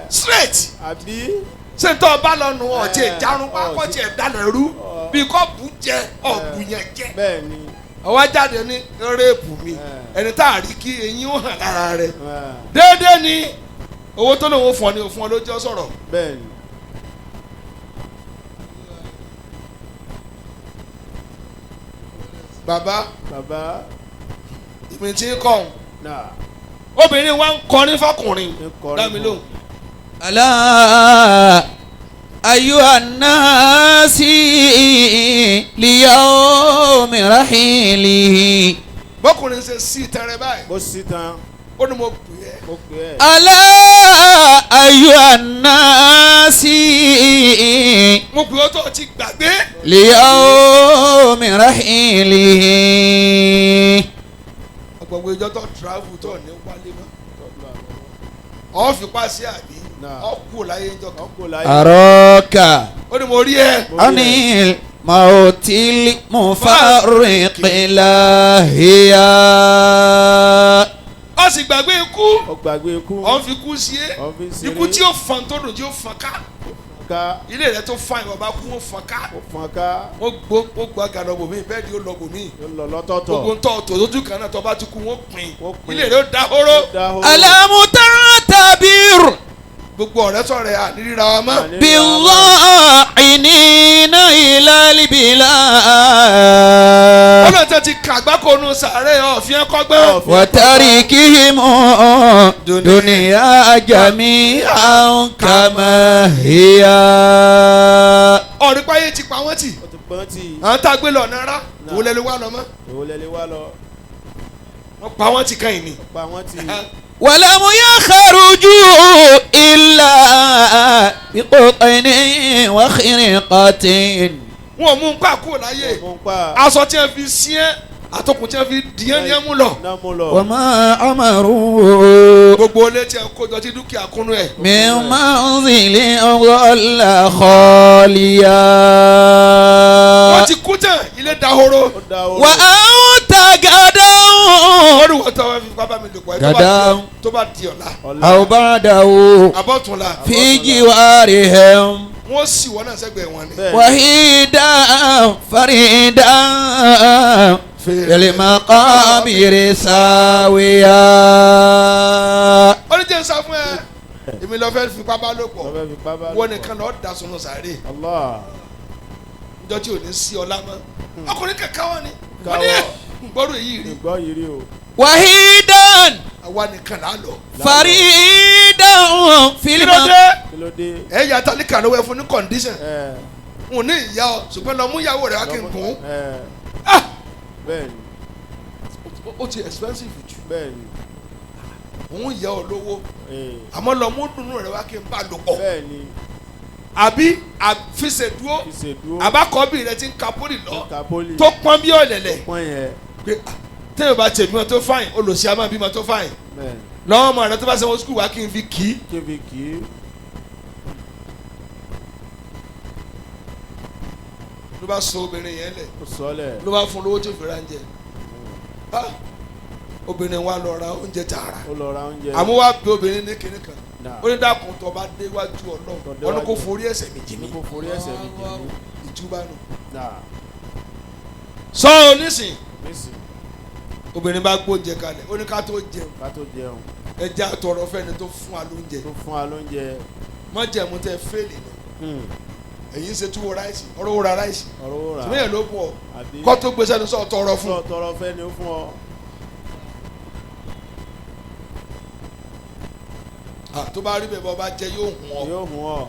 straight àbí ṣé n tọ́ bá lọ nù ọ̀ tiẹ̀ jarun pápá tiẹ̀ dalẹ̀ rú bí kò bù jẹ ọ̀bù yẹn jẹ bẹ́ẹ̀ni ọwọ́ jáde ní réèpù mi ẹni tá a rí kí eyín ó hàn lára rẹ̀ déédéé ni owó tó lòun fún ọ ni òfun ọ ló jọ sọ̀rọ̀. Bẹ́ẹ̀ni. Bàbá. Bàbá. Ìmì tí ń kọ́ ọ̀hún. Obìnrin wa ń kọrin fọkùnrin. Dá mi lóhùn. Alá ayuha nasi liyawmi rahilihi. Bọ́kùnrin ṣe sí ìtẹrẹ báyìí. Bó sí tán. Ó ní mo pè é. Mo pè é. Alá ayuha nasi. Mo pè ó tó ti gbàgbé. Liyawmi rahilihi. Ọ̀pọ̀gbọ̀ ìjọ tó travel tó ní wálé mọ́. Ọ fipá sí àbí ọ kú láyé ń jọkàn. Arọ́kà. Ó ní mo rí ẹ. Anil mautil mufarriqi lahiya. Ó sì gbàgbé ikú. Ó gbàgbé ikú. Ó ń fi kú sí é. Ikú tí ó fọn tó dùn tí ó fọn ká. Ilé rẹ tó fa ìwọ̀nba kú ó fọn ká. Ó fọn ká. Wọ́n gbó aga lọ bòmí bẹ́ẹ̀ ni ó lọ bòmí. Ó lọ lọ́tọ̀ọ̀tọ̀. Gbogbo ń tọ́ tò lójú kan náà tó bá ti kú wọ́n pín. Ilé rẹ ó dahoro. Alamu ta'tabir. Gbogbo ọ̀rẹ́ sọ̀rọ̀ ẹ̀ àníríra wa mọ́. Billahinina ilal bilad. Ọlọ́run tó ti kàgbákò nu sàárẹ̀ ọ̀fin ẹ̀kọ́gbọ́n. Wa tarikihim dunya jami'an kama hiya. Ọ̀rí páyé ti pa wọ́n tì. Ó ti pọ́n tì. Àwọn tá a gbé lọ náírà òun lẹ́nu wá lọ mọ́. Òun lẹ́nu wá lọ. Wọ́n pa wọ́n tì kẹ́yìn ni. Pa wọ́n tì. ولم يخرجوا إلا بقطن وخرقة. Wọ́n mú un pa kúrò láyé. Aṣọ tí wọ́n fi sí ẹ́ àtọkùn tí wọ́n fi dìé ní ẹ́ mú lọ. وما أمروا. Gbogbo ilé tí ẹ kó jọ tí dúkìá kúnú ẹ̀. من منزل ظل خاليا. Wọ́n ti kú tán ilé dahoro. وأنت غدا. Wọ́n ní wọ́n tọ́ wọ́n fi pápá mi lò pọ̀ ẹ́ tó bá di ọ̀la. أو بعده. Àbọ̀túnla. في جوارهم. Wọ́n sì wọ́n náà sẹ́gbẹ̀ẹ́ wọn ni. وحيدا فريدا في المقابر ساويا. ń sá fún ẹ èmi lọ fẹ́ fipá bá lò pọ̀ Lọ́fẹ́ fipá bá lò wọ́n pọ̀. nìkan lọ́ọ́ da sunu sàárè Allah. níjọ́ tí ò ní sí ọlá mọ́ ọkùnrin kankan wọn ni wọ́n ní Káwọ́. gbọ́dọ̀ èyí rí Ìgbọ́ yìí rí o. وحيدا àwa nìkan là á lọ. فريدا في kí ló الم dé Kí ló dé? ẹ yà tálíkà lọ́wọ́ ẹ fún ní condition Ẹ. n ò ní ìyá ọ ṣùgbọ́n lọ mú ìyàwó rẹ̀ wá kí n gùn Ẹ. Ah! Bẹ́ẹ̀ni. ó ti expensive jù Bẹ́ẹ̀ni. òun ìyá ọ lówó Ee. àmọ́ lọ mú dùnú rẹ̀ wá kí n bá lò pọ̀ Bẹ́ẹ̀ni. àbí àfisèdúró Fi ṣèdúró. àbákọ́bí rẹ̀ ti ń ka pólì lọ Ka pólì. tó pọ́n bí ọ̀lẹ̀lẹ̀ Pọ́n yẹn. pé ah, téèyàn bá tiẹ̀ bímọ tó fáyìn olùsí a máa bímọ tó fáyìn Bẹ́ẹ̀ni. lọ́wọ́ ọmọ rẹ tó bá sanwó skul wá kí n fi kì í Kí n fi kì í. ló bá sọ obìnrin yẹn lẹ̀ Ó sọ́lẹ̀. ló bá fún lówó tó fi ra oúnjẹ Ah, obìnrin wa lọ ra oúnjẹ tààrà Ó lọ ra oúnjẹ. àmọ́ wá bí obìnrin ní kinní kan Náà. ó ní dákun tó bá déwájú Ọlọ́run Tó déwájú. ọ̀nà kò forí ẹ̀ṣẹ̀ mi jì Ní mí kò forí ẹ̀ṣẹ̀ mi jì mí. ìtúbà nù. Náà. sọ ọ nísìn Nísìn. obìnrin bá gbóúnjẹ kalẹ̀ ó ní ká tó jẹun Ká tó jẹun. ẹja tọrọ fẹ́ni tó fún wa lóúnjẹ Tó fún wa lóúnjẹ. mọ̀jẹ̀mú tẹ fẹ́ẹ̀lì nù èyí ń ṣe túwó ráìsì ọ̀rọ̀ wo ra ráìsì Ọ̀rọ̀ ó rà. tìmíyàn ló bù ọ Àbí. kọ́ tó gbé sẹ́nu sọ tọrọ fún Sọ tọrọ fẹ́ ni ó fún ọ. Ah, tó bá rí bẹ́ẹ̀ bọ́ bá jẹ yóò hùn ọ Yóò hun ọ.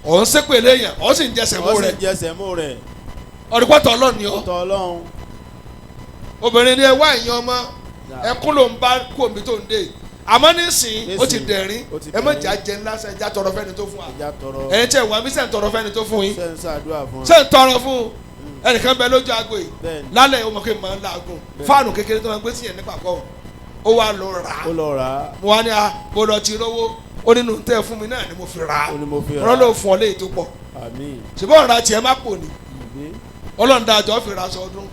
ọ̀ ń sépè léèyàn ọ̀ sì ń jẹ sẹ̀mó Ó sì rẹ̀ ń jẹ sẹ̀mó rẹ̀. ọ̀dùpọ̀tọ̀ ọlọ́ọ̀ni ọ Tọ́ Ọlọ́run. obìnrin ni ẹ wá ìyẹn ọmọ Náà. ẹkún ló ń bá kú omi tó ń dé àmọ́ nísìnyí ó ti Nísìnyí, dẹ̀rín ó ti ẹ má dẹ̀rín. jẹ́ àjẹ ńlá sẹ́ ẹja tọrọ fẹ́ni tó fún wa Ẹja tọrọ. ẹ̀yin tí ẹ wà mí sẹ́ ń tọrọ fẹ́ni tó fún yín Ṣé ń ṣàdúrà fún ọ? sẹ́ ń tọrọ fún ẹnìkan bẹ lójú aago yìí Bẹ́ẹ̀ni. lálẹ́ ó mọ̀ pé màá ń laagun Bẹ́ẹ̀ni. fáànù kékeré tó máa gbé sí yẹn nípa kọ́ ó wá lọ rà á Ó lọ rà á. mo wá ní a mo lọ ti rówó ó nínú tẹ́ fún mi náà ni mo fi rà á Ó ní mo fi rà á. ọlọ́run ló fún ọ léyìí tó pọ̀ Àmín. ṣùgbọ́n ọ̀rá tiẹ̀ má pò ní Àbí. ọlọ́run dájọ́ fi ra aṣọ ọdún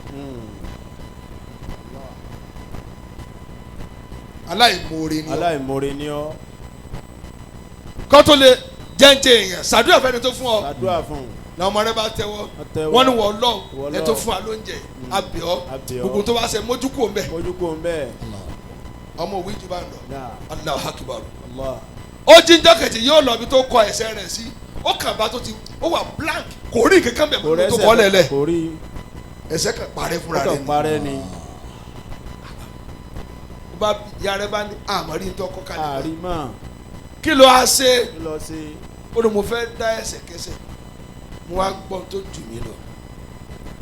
aláìmoore ni ọ Aláìmoore ni ọ́. kọ́ tó lè jẹ́ǹjẹ́ èèyàn ṣàdúrà fẹ́ni tó fún ọ Ṣàdúrà fún un. làwọn ọmọ rẹ bá tẹ́wọ́ Wọ́n tẹ́wọ́. wọ́n ní wọ́n lọ Wọ́n ẹ tó lọ. fún wa lóúnjẹ abẹ́ ọ A bẹ̀ ọ́. gbogbo tó bá ṣe mójú kúrò ń bẹ̀ Mójú kò ń bẹ́ẹ̀. ọmọ òwe jù bá ń lọ Náà. Allahu Akbar. Allah. ó jíjọ́ kejì yóò lọ ibi tó kọ ẹsẹ̀ rẹ̀ sí ó kàn bá tó ti ó wà blank kò rí kankan bẹ̀ Kò mọ́ tó rẹ́sẹ̀ kọ́ lẹ̀lẹ̀ Kò rí. ẹsẹ̀ kan parẹ́ Ó fúnra kàn rẹ̀ ni parẹ́ ni. Ó bá ìyá rẹ̀ bá ní àmọ́rí ń tọ́kọ́ kalẹ̀ Àrímọ̀. kí ló á ṣe Kí lọ sí? ó ní mo fẹ́ dá ẹsẹ̀ kẹsẹ̀ mo wá gbọ́n tó jù mí lọ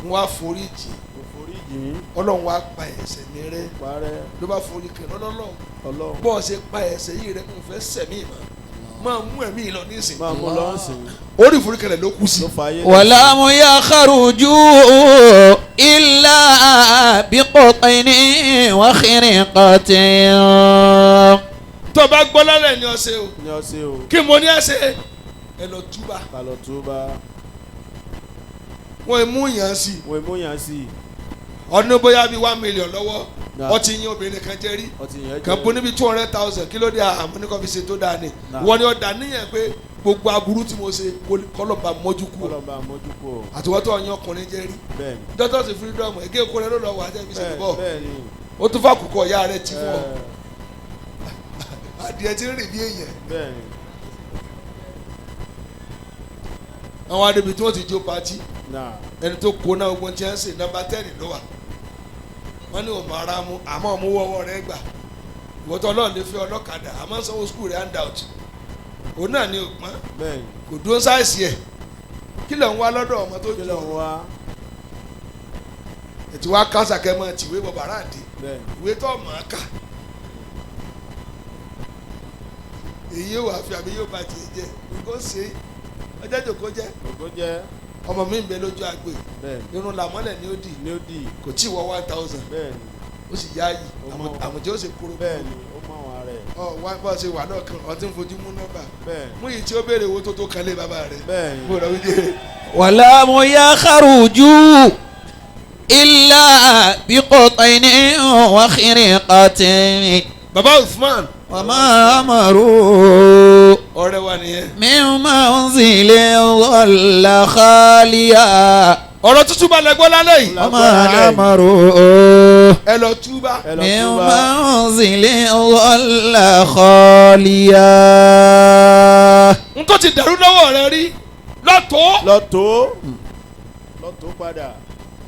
mo wá forí jì Kò forí jìn. ọlọ́run wá pa ẹ̀ṣẹ̀ mi rẹ́ Parẹ́. ló bá forí kẹ lọ́lọ́lọ́ Ọlọ́run. bọ́ ọ ṣe pa ẹ̀ṣẹ̀ yìí rẹ́ mo fẹ́ sẹ̀mí mọ́ máa mú ẹ̀mí lọ nísìnyí Máa mú lọ́sìn. orí ìforíkẹlẹ̀ ló kú sí. Ló fa ayé. ولم يخرجوا إلا بقطن وخرقة tó o bá gbọ́ lálẹ́ ni ọ ṣe o Ní ọ̀sẹ̀ o. kí mo ní ẹ ṣe ẹ lọ túbà Ká lọ túbà. wọn mú yàn sí i Wọ́n mú yàn sí i. ọdún bóyá bíi 1 million lọ́wọ́ Náà. ọtí yín obìnrin kan jẹ́ rí Ọtí yẹn jẹ́. kan bó níbi 200,000 kí ló dé àmọ́ ní kò fi ṣe tó dáa ni Náà. wọ́n ní ọ̀dà níyẹn pé gbogbo aburú tí mo ṣe kọ́lọ́ba mọ́jú kú o Kọ́lọ́ bá mójú kú o. àtiwọ́tọ̀ ọ̀yàn ọkùnrin jẹ́ rí Bẹ́ẹ̀ni. dọ́tọ̀ sí freedom ègé kó rẹ ló lọ wà á jẹ́ fi ṣe bọ́ Bẹ́ẹ̀ni. ó tún fàkùkọ ìyá rẹ ti fún ọ Ẹ, adìẹ ti ń rìn bí èèyàn Bẹ́ẹ̀ni. àwọn adébí tí wọ́n ti jó patí Náà. ẹni tó kó náà ogun tí wọ́n ń sè nọ́mbà 10 ló wà wọ́n ní òmò ara mu àmọ́ òmù wọ́wọ́ rẹ gbà ìwọ́tọ̀ ọlọ́run lè fẹ́ ọlọ́kadà àmọ́ sanwó skul rẹ̀ handout òun náà ní òpọ́n Bẹ́ẹ̀ni. kò dúró sáìsì ẹ̀ kí ló ń wá lọ́dọ̀ ọmọ tó Kí jù ló ń wá? ètò wa kásà kẹ́ mọ́ tìwé bọ̀ bàrà àdé Bẹ́ẹ̀ni. ìwé tó mọ̀ ọ́ kà èyí yóò wá fi àbí yóò bá tiẹ̀ jẹ́ nǹkan ṣe ọjọ́ ìjòkó jẹ́ Ògo jẹ́. ọmọ mi ń bẹ lójú agbo yìí Bẹ́ẹ̀ni. irun làmọ́lẹ̀ ni ó dì Ní ó dì. kò tí ì wọ 1,000 Bẹ́ẹ̀ni. ó sì yá yìí Ó mọ̀. àmọ̀jẹ́ ó sì kúrò Bẹ́ẹ̀ni. Ó mọ àwọn ara ẹ̀. ọ wá bá ṣe wà náà kan ọtí ń fojú mú nọ́mbà Bẹ́ẹ̀ni. mú yìí tí ó béèrè owó tó tó kan lé bàbá rẹ̀ Bẹ́ẹ̀ni. bó lọ wí jẹ́ ولم يخرجوا إلا بقطن وخرقة bàbá Usman وما أمروا ọ̀rẹ́ wa nìyẹn من منزل ظل خاليا Ọ̀rọ̀ tútù bá lẹ́gbọ́ lálẹ́ yìí. وما أمروا Ẹ lọ túbà. Ẹ lọ من túbà. منزل ظل خاليا. N tó ti dàrú lọ́wọ́ rẹ rí lọ́tọ́. Lọ́tọ́. Lọ́tọ́ padà.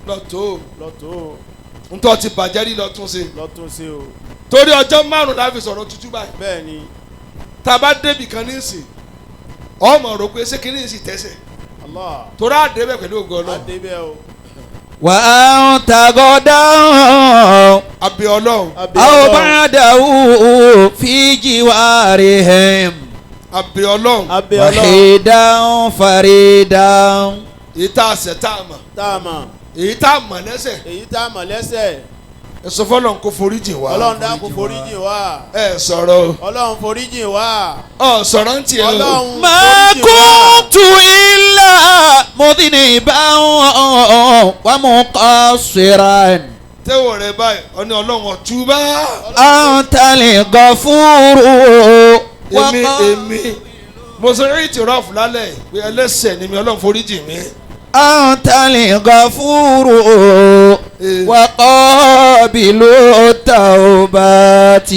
Lọ́tọ́. Lọ́tọ́. N tó ti bàjẹ́ rí lọ́tún ṣe. Lọ́tún sí o. Torí ọjọ́ márùn-ún la fi sọ̀rọ̀ tútù báyìí. Bẹ́ẹ̀ ni. Tá a bá débì kan ní ìsìn, ọmọ rò pé ṣé kìíní ìsìn tẹ̀sẹ̀. Allah. Torí àdébẹ̀ pẹ̀lú ògo Ọlọ́run. Adébẹ̀ o. وأنت غدا Àbí Ọlọ́run. Abẹ́ أو Ọlọ́run. بعده في جوارهم Àbí Ọlọ́run. Abẹ́ Ọlọ́run. وحيدا فريدا. Èyí tá a ṣẹ̀ tá a mọ̀. Tá a mọ̀. Èyí tá a mọ̀ lẹ́sẹ̀. Èyí tá a mọ̀ lẹ́sẹ̀. Ẹ sọ fọlọ́run kó foríjì wá. Ọlọ́run dákun foríjìn wá. Ẹ sọ̀rọ̀ o. Ọlọ́run foríjìn wá. Ọ sọ̀rọ̀ ń tiẹ̀ o. Ọlọ́run ما foríjìn wá. كنت إلا مذنبا ومقصرا. Tẹ́wọ̀ rẹ báyìí, ọ ní Ọlọ́run ọ̀túbá. أنت الغفور. Èmi èmi mo sọ eré ìtìrọ̀fù lálẹ́ yìí pé ẹlẹ́sẹ̀ ni mi Ọlọ́run foríjì mi. أنت الغفور وقابل التوبات.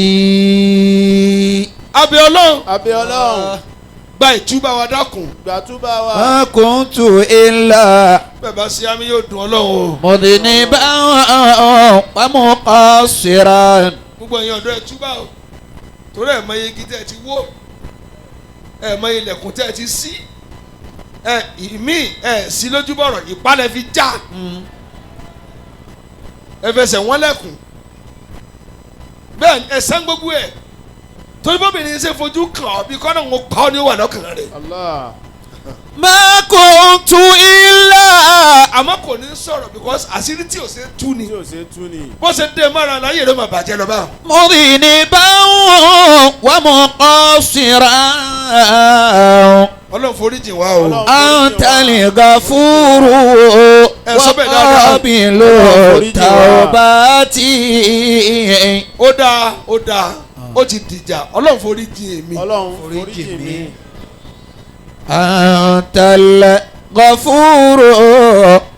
Abẹ́ Ọlọ́run Abẹ́ Ọlọ́run. gba ìtúbà wa dákun. Gbàtúbà wa. ما كنت إلا Bẹ́ẹ̀ bá ṣe àmì yóò dùn Ọlọ́run o. مذنبا ومقصرا. Gbogbo ẹ̀yin ọ̀dọ́ ẹ túbà o. Torí ẹ̀ mọ igi tẹ́ ẹ ti wó. Ẹ̀ mọ ilẹ̀kùn tẹ́ ẹ ti ṣí. Ẹ ìmí ẹ̀ sí lójúbọ̀rọ̀ ìpalẹ̀ fi já. Ẹ fẹsẹ̀ wọ́n lẹ̀kùn. Bẹ́ẹ̀ ni ẹ sán gbogbo ẹ̀. Torí bóbìnrin ṣe fojú kàn ọ́ bí kọ́nà ń kọ́ ni ó wà lọ́kàn rẹ̀. Allah. ما كنت إلا Àmọ́ kò ní sọ̀rọ̀ because àṣírí tí ò ṣe tú ni. Tí ò ṣe tú ni. Bó ṣe dé mọ́ra láyé rẹ̀ máa bàjẹ́ lọ báwọn. مذنبا ومقصرا. Ọlọ́run foríjì wá o. Ọlọ́run أنت الغفور Ẹ sọ bẹ́ẹ̀ dáadáa. وقابل التوبات. Ó dáa ó dáa ó ti dìjà Ọlọ́run foríjì èmi. Ọlọ́run foríjìn mi. أنت الغفور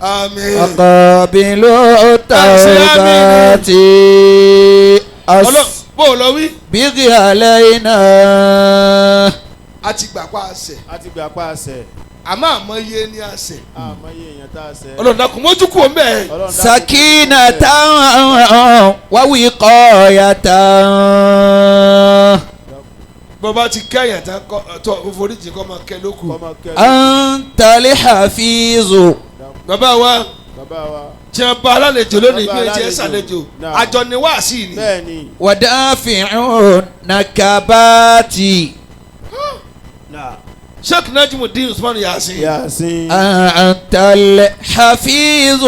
Àmín. وقابل التوبات. Ọlọ́run bó o lọ wí. أسبغ علينا. A ti gbà pa àṣẹ A ti gbà pa àṣẹ. àmọ́ àmọ́ iye ni àṣẹ. Àmọ́ iye èèyàn tá a ṣẹ̀. Ọlọ́run dákun mójú kúrò ńbẹ̀. Ọlọ́run dákun سكينة ووقاية. Bó bá ti kẹ́yìn tán kọ́ tó foríjì kọ́ máa kẹ́ lókù. Kọ́ máa kẹ́ lókù. أنت الحفيظ. Bàbá wa Bàbá wa. tí wọ́n bá alálejò lónìí Bàbá bí ẹ ti ẹ alálejò. ṣàlejò Náà. àjọ ni wáàsí ni. Bẹ́ẹ̀ ni. ودافع نكبات. Sheikh Najimudeen Usman Yasin. Yasin. أنت الحفيظ.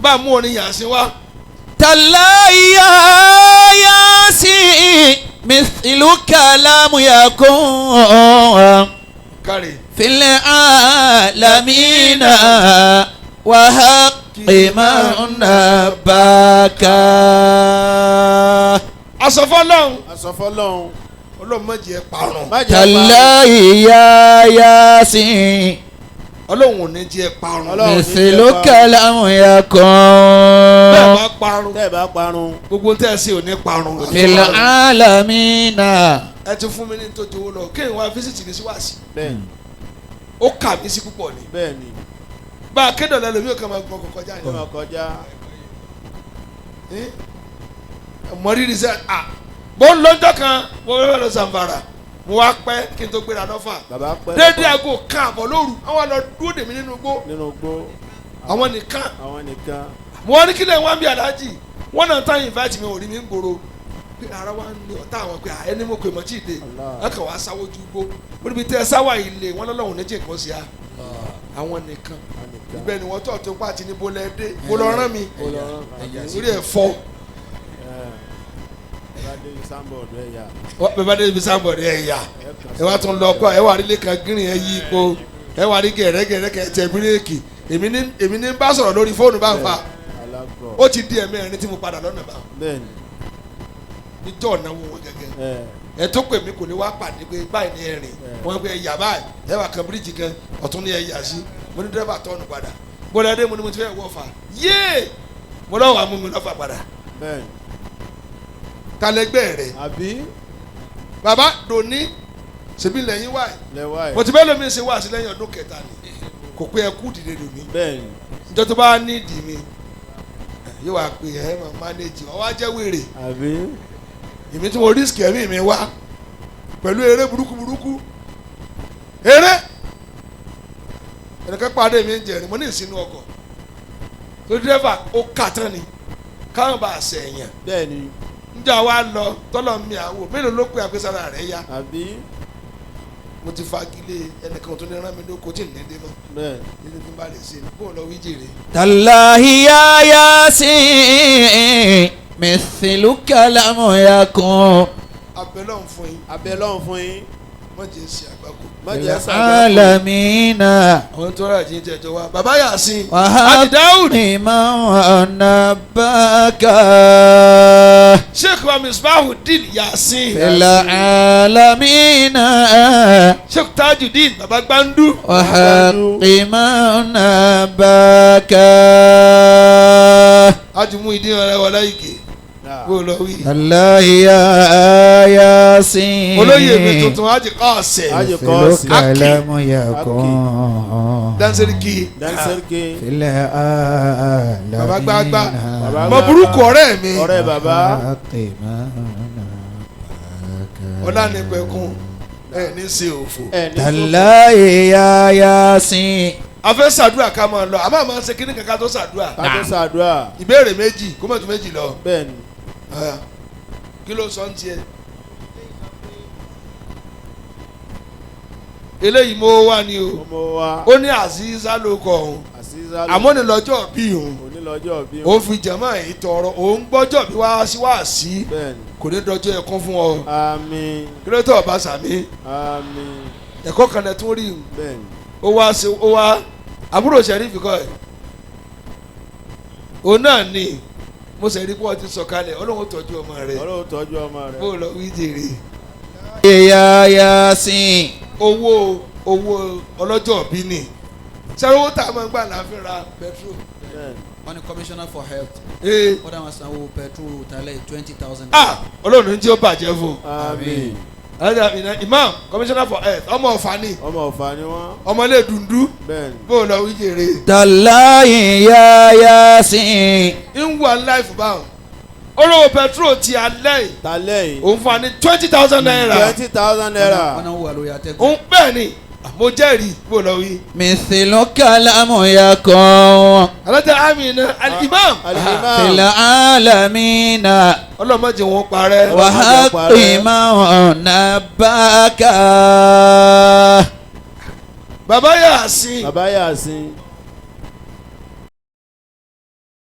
Bá a mú orin Yasin wá. تلا يا ياسين مثلك لم يكن Kárí. في العالمين وحق من نباك. Aṣọ fọlọ́run. Aṣọ fọlọ́run. Ọlọ́run má jẹ́ parun. Má jẹ́ parun. تلا يا ياسين Ọlọ́run ò ní jẹ́ parun. Ọlọ́run ò ní jẹ́ مثلك parun. لم Bẹ́ẹ̀ يكن bá parun. Tẹ́ ẹ bá parun. Gbogbo tẹ́ ẹ ṣe ò ní parun. في العالمين. Ẹ ti fún mi ní tó jowó lọ kéèyàn wá fíṣítì ní síwáàsì. Bẹ́ẹ̀ ni. Ó kà mí sí púpọ̀ ni. Bẹ́ẹ̀ ni. Bá a kéde ọ̀la lómi ò kàn máa gbọ́n kọ̀ọ̀kan jáde. Ẹ máa kọjá. Mọ rírì sẹ́ à mo ń lọ́jọ́ kan mo fẹ́ lọ Zamfara mo wá pẹ́ kí n tó gbéra lọ́fà Bàbá pẹ́. dédé aago kan àbọ̀ lóru àwọn lọ dúró dèmí nínú igbó Nínú igbó. àwọn nìkan Àwọn nìkan. mo wá ní kílẹ̀ wọn bí aláàjì wọn náà tán invite mi ò rí mi ń gbòòrò pé ara wa ń lé ọ̀tá àwọn pé ẹni mo pè mọ́ tí ì dé Allah. wọn kàn wá sáwó ju igbó mo níbi tẹ́ sáwà ilé wọn lọ́lọ́run ní jẹ́ nǹkan sí a àwọn nìkan Àwọn nìkan. ibẹ̀ ni wọ́n tọ̀ tó pa àti ní bolẹ̀ dé mo lọ rán mi Ó lọ rán. orí ẹ̀ fọ́ Ẹ bá dé sáńbọ̀dù ẹ̀ yà. bẹ́ẹ̀ bá dé ibi sáńbọ̀dù ẹ̀ yà Ẹ kàn ẹ wá tún lọ kọ ẹ wà rí lẹ́kan gírin ẹ yí ipò ẹ wà rí gẹ̀rẹ́gẹ̀rẹ́ kẹ tẹ bírèkì èmi ní bá sọ̀rọ̀ lórí fóònù bá ń fa Alágọ̀. ó ti di ẹ̀mẹ́rin tí mo padà lọ́nà bá Bẹ́ẹ̀ ni. níjọ́ ọ̀nà wo wọn gẹ́gẹ́ Ẹ ẹ tó pè mí kò ní wá pàdé pé báyìí ní ẹ̀rìn wọn pé ẹ̀yà báyìí ẹ wà kan bíríìjì kan ọ̀tún ní ẹ̀yà sí mo ní dírẹ́bà tọ́ọ̀nù padà Bọ́lá dé mo ní mo ti fẹ́ wọ́ fà yéé mo lọ́wọ́ àmú mi lọ́fà padà. Bẹ́ẹ̀ni. Talẹ́gbẹ́ rẹ̀. Àbí. Bàbá dòní ṣèbí lẹ́yìn wáyé. Lẹ́wà ẹ̀. Mo ti bẹ́ẹ̀ lómi ṣe wá sí lẹ́yìn ọdún kẹta ni. Kò pé ẹ kú dìde dòní. Bẹ́ẹ̀ni. Ìjọ tó bá ní ìdí mi yóò wá pé ẹ máa mánéjì ọ wá jẹ́ wèrè. Àbí. Èmi tí mo rísìkì ẹ̀mí mi wá pẹ̀lú eré burúkú burúkú. Eré ẹnìkan pàdé mi ń jẹrin mo ní ìsinú ọkọ̀ tó dírẹ́fà ó kà tán ni káwọn bá a sẹ̀ ẹ̀yàn. Bẹ́ẹ̀ni. Njẹ́ àwa lọ tọ́lọ̀ mi àwò mélòó ló pé àpèsára rẹ̀ ya. Àbí. Mo ti fagilé ẹnìkan tó ní rán mi lóko tí ì ní dé mọ́. Bẹ́ẹ̀ni. Nínú tí n bá lè ṣe bó lọ wí jèrè. تالله يا ياسين مثلك لم يكن Abẹ́lọ́ ń fún yín. Abẹ́lọ́hún fún yín. Wọ́n jẹ́ ṣe àgbákò. Má jẹ́ sàgbákò. العالمين Àwọn tó rà jíjẹ jọ wa. Bàbá Yasin. Àti Dáúd. وهب من نباك Sheikh wa Misbahudeen Yasin. في العالمين Sheikh Tajudeen Bàbá Gbandu. وحق من نباك Ajumu ìdí ọ̀rẹ́ wọlé igi. Bó lọ wí. الله يا ياسين Olóyè mi tuntun Haji Kọ́ọ̀sẹ̀. Haji Kọ́ọ̀sì. مثلك لم يكن Dansiriki. Dansiriki. في العالمين Bàbá gbagba. Bàbá Mọ burúkú ọ̀rẹ́ mi. Ọ̀rẹ́ bàbá. وحق من نباك Ọlánipẹ̀kun ẹ̀ ní ṣe òfò. Ẹ ní sọ́kò. تالله يا ياسين A fẹ́ ṣàdúrà ká máa lọ àmọ́ àmọ́ ṣe kíní kankan tó ṣàdúrà. Ká tó ṣàdúrà. Ìbéèrè méjì kó mọ̀ tó méjì lọ. Bẹ́ẹ̀ni. Kí ló sọ ń tiẹ̀? Eléyìí mo wà ní o. Ọmọ wa. Ó ní Aziza ló kọ òun. Àṣìṣà ló. Àmọ́ ní lọ́jọ́ bí òun. Òní lọ́jọ́ bí. Òun fi jẹ̀mọ́ èyí tọrọ. Òun gbọ́jọ́ bí wá sí wá sí. Bẹ́ẹ̀ni. Kò ní dọjọ́ ẹkún fún ọ. Àmín. Kí ló tọ̀ bá sàmí? Àmín. Ẹ̀kọ́ kan lẹ tún rí o. Bẹ́ẹ̀ni. Ó wá sí ó wá àbúrò sẹ́rífì kọ́ ẹ̀. Òun náà ni mo sẹ̀rí pé wọ́n ti sọ̀kalẹ̀ Ọlọ́run tọ́jú ọmọ rẹ̀. Ọlọ́run tọ́jú ọmọ rẹ̀. Bó lọ wí jèrè. يا ياسين Owó owó ọlọ́jọ́ bí ni sẹ́rí owó tá a máa ń gbà láàfin ra petrol. Bẹ́ẹ̀ni. Wọ́n ní commissioner for health Ee wọ́n dá wọn sanwó petrol tálẹ̀ 20,000. ah Ọlọ́run ní tí ó bàjẹ́ fún un. Àmín. Alájà Amina, Imam commissioner for health ọmọ ọ̀fà ni Ọmọ ọ̀fà ni wọ́n. ọmọ ilé dundun Bẹ́ẹ̀ni. bó lọ wí jèrè. تالله يا ياسين ń wà láìfù báwọn olówó petrol ti alẹ́ yìí Talẹ́ yìí. òun fún wa ní 20,000 naira 20,000 naira. Wọ́n náà wà lórí atẹ́gùn. òun bẹ́ẹ̀ ni mo jẹ́rìí bó lọ wí. مثلك لم يكن Alájà Amina Al-Imam في Al-Imam. العالمين ọlọ́mọdé wọn parẹ́. وحق من نباك Bàbá Yasin Bàbá Yasin.